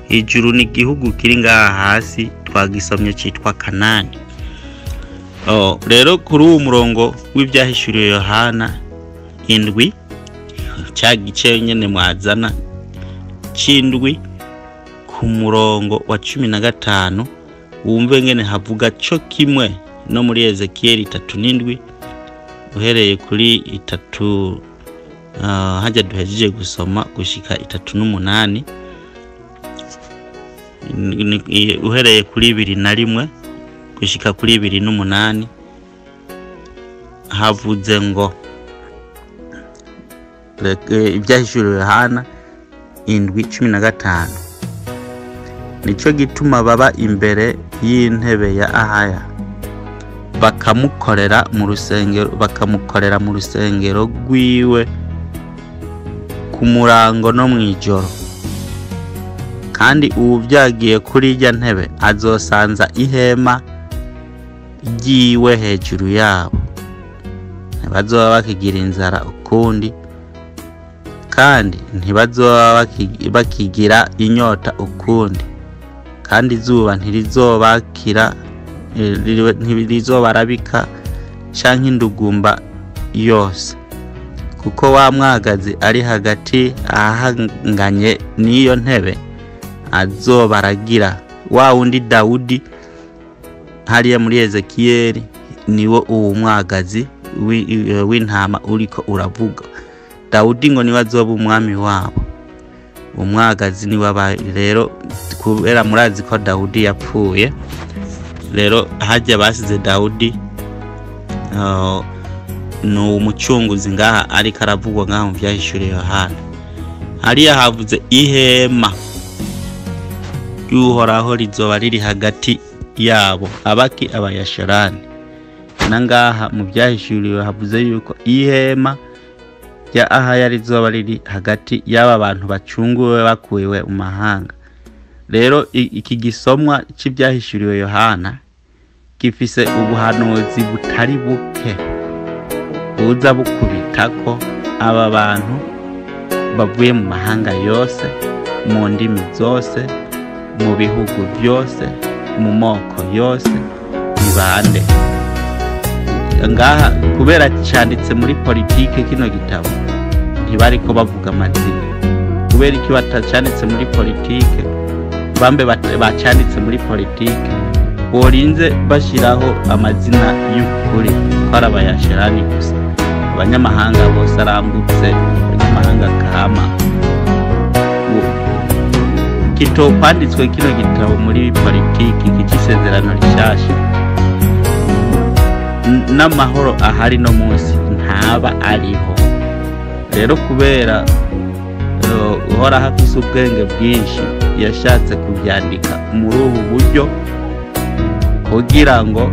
Ijuru ni igihugu kiri ngaha hasi, twagisomye citwa Kanani. Rero kuri uwo murongo w'ibyahishuriwe Yohana 7, cya gice nyene mwazana c'indwi ku murongo wa 15, wumve ngene havuga co kimwe no muri Ezekiyeli 37 uhereye kuri 3 hajya duhejeje gusoma gushika 38, uhereye kuri 21 gushika kuri 28, havuze ngo ibyahishuriwe Yohana 7:15, nico gituma baba imbere y'intebe ya Ahaya bakamukorera mu rusengero, bakamukorera mu rusengero rwiwe ku murango no mwijoro. Kandi uwuvyagiye kuri irya ntebe azosanza ihema ryiwe hejuru yabo, ntibazoba bakigira inzara ukundi, kandi ntibazoba bakigira inyota ukundi, kandi izuba ntirizobakira, ntirizobarabika canke indugumba yose, kuko wa mwagazi ari hagati ahanganye n'iyo ntebe azobaragira. Wa wundi Dawudi hariya muri Ezekiyeli niwo uwo mwagazi w'intama uriko uravuga. Dawudi ngo niwe azoba umwami wabo, umwagazi niwe aba. Rero kubera murazi ko Dawudi yapfuye, rero hajya basize Dawudi ni umucunguzi ngaha ariko aravugwa ngaha mu byahishuriwe Yohana. Hariya havuze ihema ry'Uhoraho rizoba riri hagati yabo abaki abayasharani. Na ngaha mu byahishuriwe havuze yuko ihema rya Ahaya rizoba riri hagati y'aba bantu bacunguwe bakuwe mu mahanga. Rero iki gisomwa c'ibyahishuriwe Yohana gifise ubuhanuzi butari buke buza bukubitako aba bantu bavuye mu mahanga yose, mu ndimi zose, mu bihugu byose, mu moko yose, ni bande. Ngaha kubera canditse muri politike kino gitabo ntibariko bavuga amazina. Kubera iki batacanditse muri politike, bambe bacanditse muri politike borinze bashiraho amazina y'ukuri ko ari abayasherani gusa, abanyamahanga bose arambutse, abanyamahanga kama. Kitokwanditswe kino gitabo muri politiki cy'isezerano rishasha, n'amahoro ahari no munsi ntaba ariho. Rero kubera Uhoraho afise ubwenge bwinshi, yashatse kubyandika muri ubu buryo kugira ngo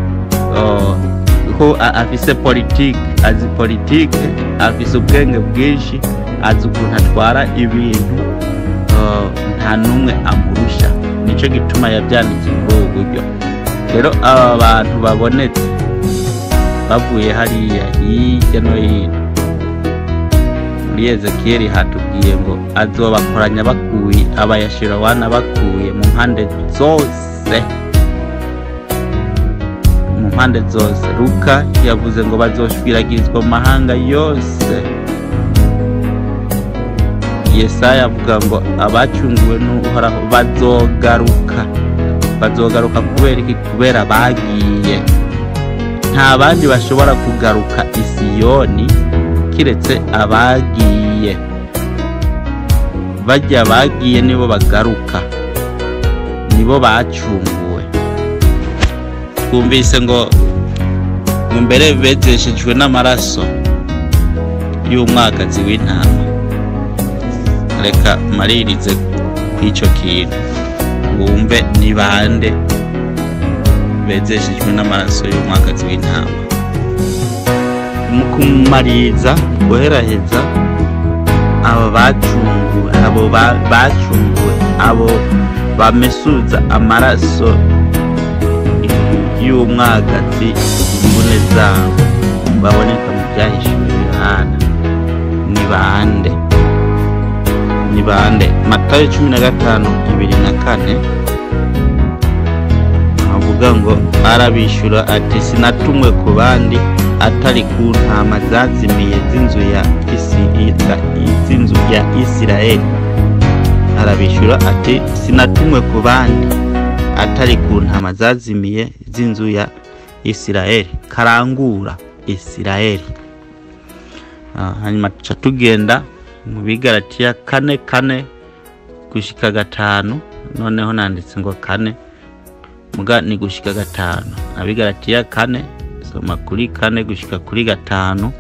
Kuko afise politike, azi politike, afise ubwenge bwinshi, azi ukuntu atwara ibintu, nta n'umwe amurusha. Nico gituma yavyanditse muri ubu buryo. Rero aba bantu babonetse bavuye hariya hirya no hino, muri Ezekiyeli hatubwiye ngo azobakoranya bakuye abayashirawana bakuye mu mpande zose, mu mpande zose. Luka yavuze ngo bazoshwiragirizwa mu mahanga yose. Yesaya avuga ngo abacunguwe n'Uhoraho bazogaruka. Bazogaruka kubera iki? Kubera bagiye. Nta bandi bashobora kugaruka i Siyoni kiretse abagiye. Bajya bagiye nibo bagaruka, nibo bacunguwe. Twumvise ngo mbere bezeshejwe n'amaraso y'umwagazi w'intama. Reka maririze kw'ico kintu wumve ni bande bezeshejwe n'amaraso y'umwagazi w'intama. Mu kumariza guheraheza aba bacunguwe, abo bacunguwe, abo bamesuza amaraso y'umwagazi imvune zabo baboneka mu byahishuwe Yohana ni bande? Ni bande? Matayo 15:24 avuga ngo arabishura ati sinatumwe ku bandi atari ku ntama zazimiye z'inzu ya z'inzu ya Isirayeli. Arabishura ati sinatumwe ku bandi atari ku ntama zazimiye z'inzu ya Isirayeli. Karangura Isirayeli. Hanyuma tuca tugenda mu Bigalatiya 4:4 gushika 5. Noneho nanditse ngo 4 muga ni gushika 5. Abigalatiya 4 soma kuri 4 gushika kuri 5,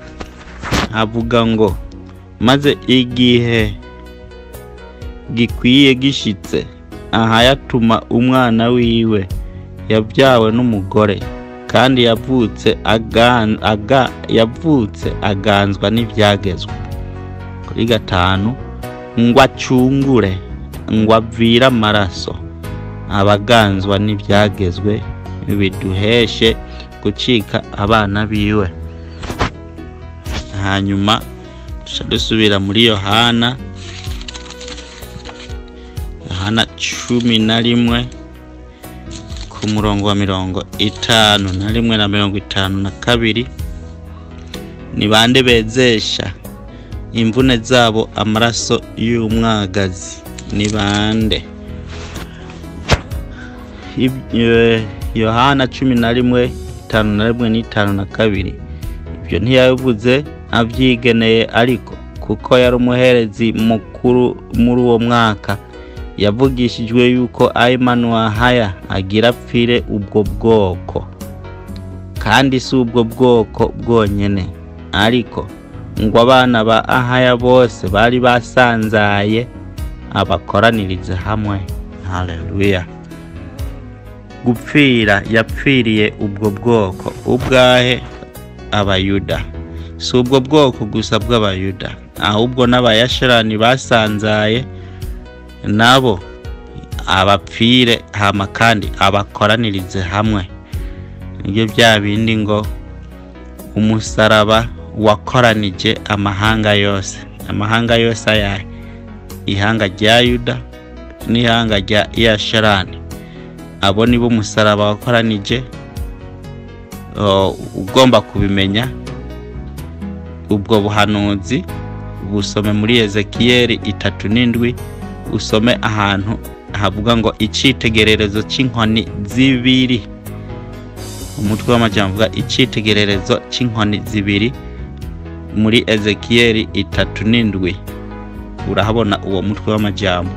havuga ngo maze igihe gikwiye gishitse aha yatuma umwana wiwe yabyawe n'umugore, kandi yavutse yavutse aganzwa n'ivyagezwe. Kuri 5 ngo acungure, ngo avire amaraso abaganzwa n'ivyagezwe biduheshe gucika abana biwe. Hanyuma tuca dusubira muri Yohana, Yohana 11 ku murongo wa 51 na 52. Ni bande bezesha imvune zabo amaraso y'umwagazi? Ni bande? Yohana 11:51 52. Ibyo ntiyabivuze avyigeneye, ariko kuko yari umuherezi mukuru muri uwo mwaka, yavugishijwe yuko Ayimanuwahaya agira apfire ubwo bwoko. Kandi si ubwo bwoko bwonyene, ariko ngo abana ba Ahaya bose bari basanzaye abakoranirize hamwe. Haleluya. Gupfira yapfiriye ubwo bwoko ubwahe? Abayuda. Si ubwo bwoko gusa bw'Abayuda, ahubwo n'Abayasharani basanzaye nabo abapfire, hama kandi abakoranirize hamwe. Nibyo bya bindi ngo umusaraba wakoranije amahanga yose. Amahanga yose ayahe? Ihanga rya Yuda n'ihanga rya Yasharani. Abo nibo umusaraba wakoranije. Ugomba kubimenya ubwo buhanuzi busome muri Ezekiyeli 37, usome ahantu havuga ngo icitegererezo c'inkoni zibiri. Umutwe w'amajambo uvuga icitegererezo c'inkoni zibiri muri Ezekiyeli 37. Urahabona uwo mutwe w'amajambo,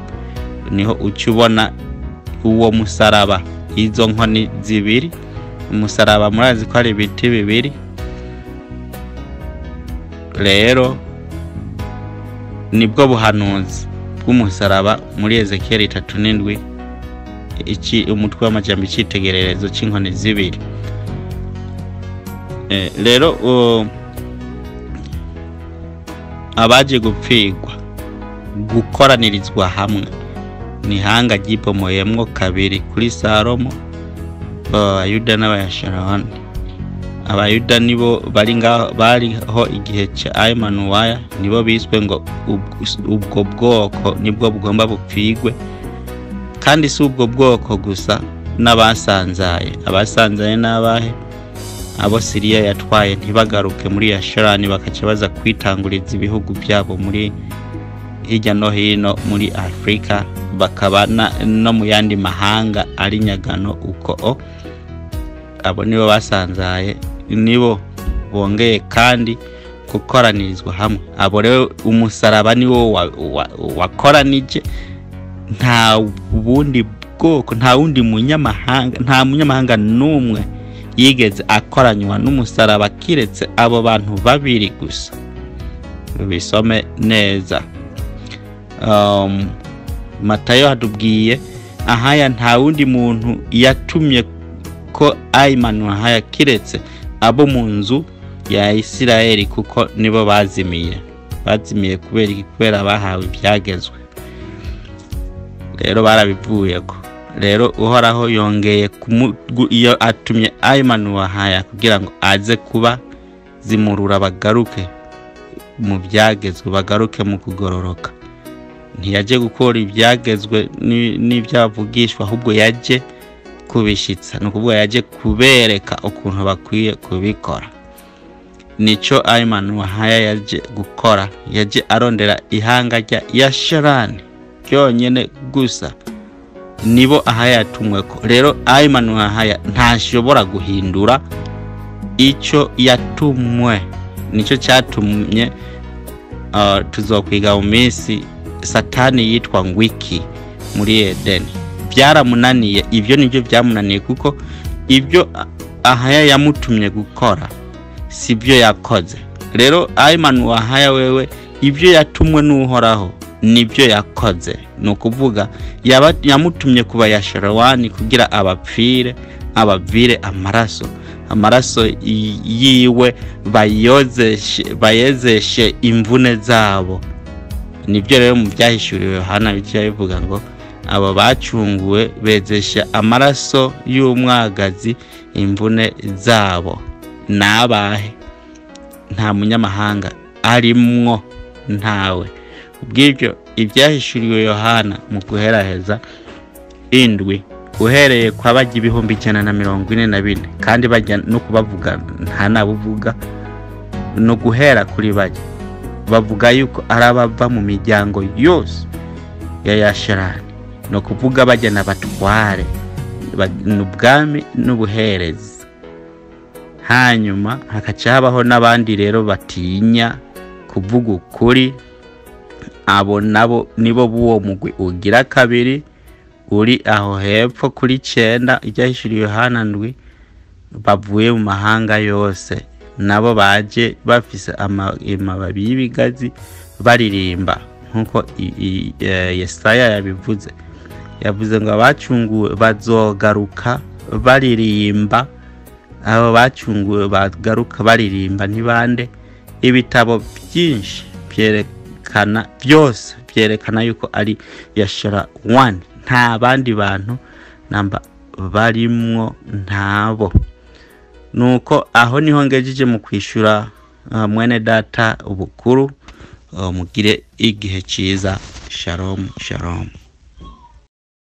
niho uca ubona uwo musaraba, izo nkoni zibiri. Umusaraba murazi ko ari ibiti bibiri. Rero nibwo buhanuzi bw'umusaraba muri Ezekiyeli 37, iki umutwe w'amajambo icitegererezo c'inkoni zibiri. Rero abaje gupfirwa gukoranirizwa hamwe ni ihanga ryibomoyemwo kabiri kuri Salomo, Abayuda n'Abayasharoni. Abayuda nibo bari ngaho, bariho igihe ca Aymanuwaya, nibo biswe ngo ubwo bwoko nibwo bugomba bupfigwe. Kandi si ubwo bwoko gusa, n'abasanzaye. Abasanzaye n'abahe? Abo Siriya yatwaye ntibagaruke muri Yasharani, bakaca baza kwitanguriza ibihugu byabo muri hirya no hino muri Afrika, bakaba no mu yandi mahanga ari nyagano uko o. Abo nibo basanzaye, nibo bongeye kandi gukoranirizwa hamwe. Abo rero umusaraba niwo wakoranije, nta bundi bwoko, nta wundi munyamahanga, nta munyamahanga n'umwe yigeze akoranywa n'umusaraba kiretse abo bantu babiri gusa. Bisome neza. Matayo hatubwiye ahaya nta wundi muntu yatumye ko ayimanura haya kiretse abo mu nzu ya Isirayeli, kuko nibo bazimiye. Bazimiye kubera iki? Kubera bahawe ibyagezwe. Rero barabivuyeko. Rero Uhoraho yongeye iyo atumye ayimanura haya kugira ngo aze kuba zimurura bagaruke mu byagezwe, bagaruke mu kugororoka. Ntiyaje gukora ibyagezwe n'ibyavugishwa, ahubwo yaje kubishitsa, ni ukuvuga yaje kubereka ukuntu bakwiye kubikora. Nico Ayman Wahaya yaje gukora, yaje arondera ihanga rya Yasharani ryonyene gusa, nibo aha yatumweko. Rero Ayman Wahaya ntashobora guhindura ico yatumwe, nico cyatumye tuzokwiga mu minsi Satani yitwa ngwiki muri Edeni. Byaramunaniye, ibyo nibyo byamunaniye, kuko ibyo Ahaya yamutumye gukora sibyo yakoze. Rero Ayman Wahaya wewe ibyo yatumwe n'Uhoraho nibyo yakoze. Ni ukuvuga yamutumye kuba Yasharawani kugira abapfire, abavire amaraso, amaraso yiwe bayezeshe imvune zabo. Nibyo rero mu byahishuriwe Yohana bice bivuga ngo abo bacunguwe bezesha amaraso y'umwagazi imvune zabo. Nabahe? Nta munyamahanga arimwo, ntawe. Ubw'ibyo ibyahishuriwe Yohana mu guheraheza indwi, uhereye kwa bajya 144,000, kandi bajya no kubavuga nta nabuvuga, no guhera kuri bajya bavuga yuko arabava mu miryango yose ya Yasharani, no kuvuga bajya n'abatware n'ubwami n'ubuherezi. Hanyuma hakaca habaho n'abandi rero batinya kuvuga ukuri, abo nabo nibo b'uwo mugwi ugira kabiri uri aho hepfo kuri 9 ibyahishuriwe Yohana 7, bavuye mu mahanga yose, nabo baje bafise amababi y'ibigazi baririmba nkuko Yesaya yabivuze. Yavuze ngo abacunguwe bazogaruka baririmba. Abo bacunguwe bagaruka baririmba ntibande? Ibitabo byinshi byerekana, byose byerekana yuko ari Yashara 1, nta bandi bantu namba barimwo, ntabo. Nuko aho niho ngejeje mu kwishura mwene data ubukuru. Mugire igihe cyiza. Shalom, shalom.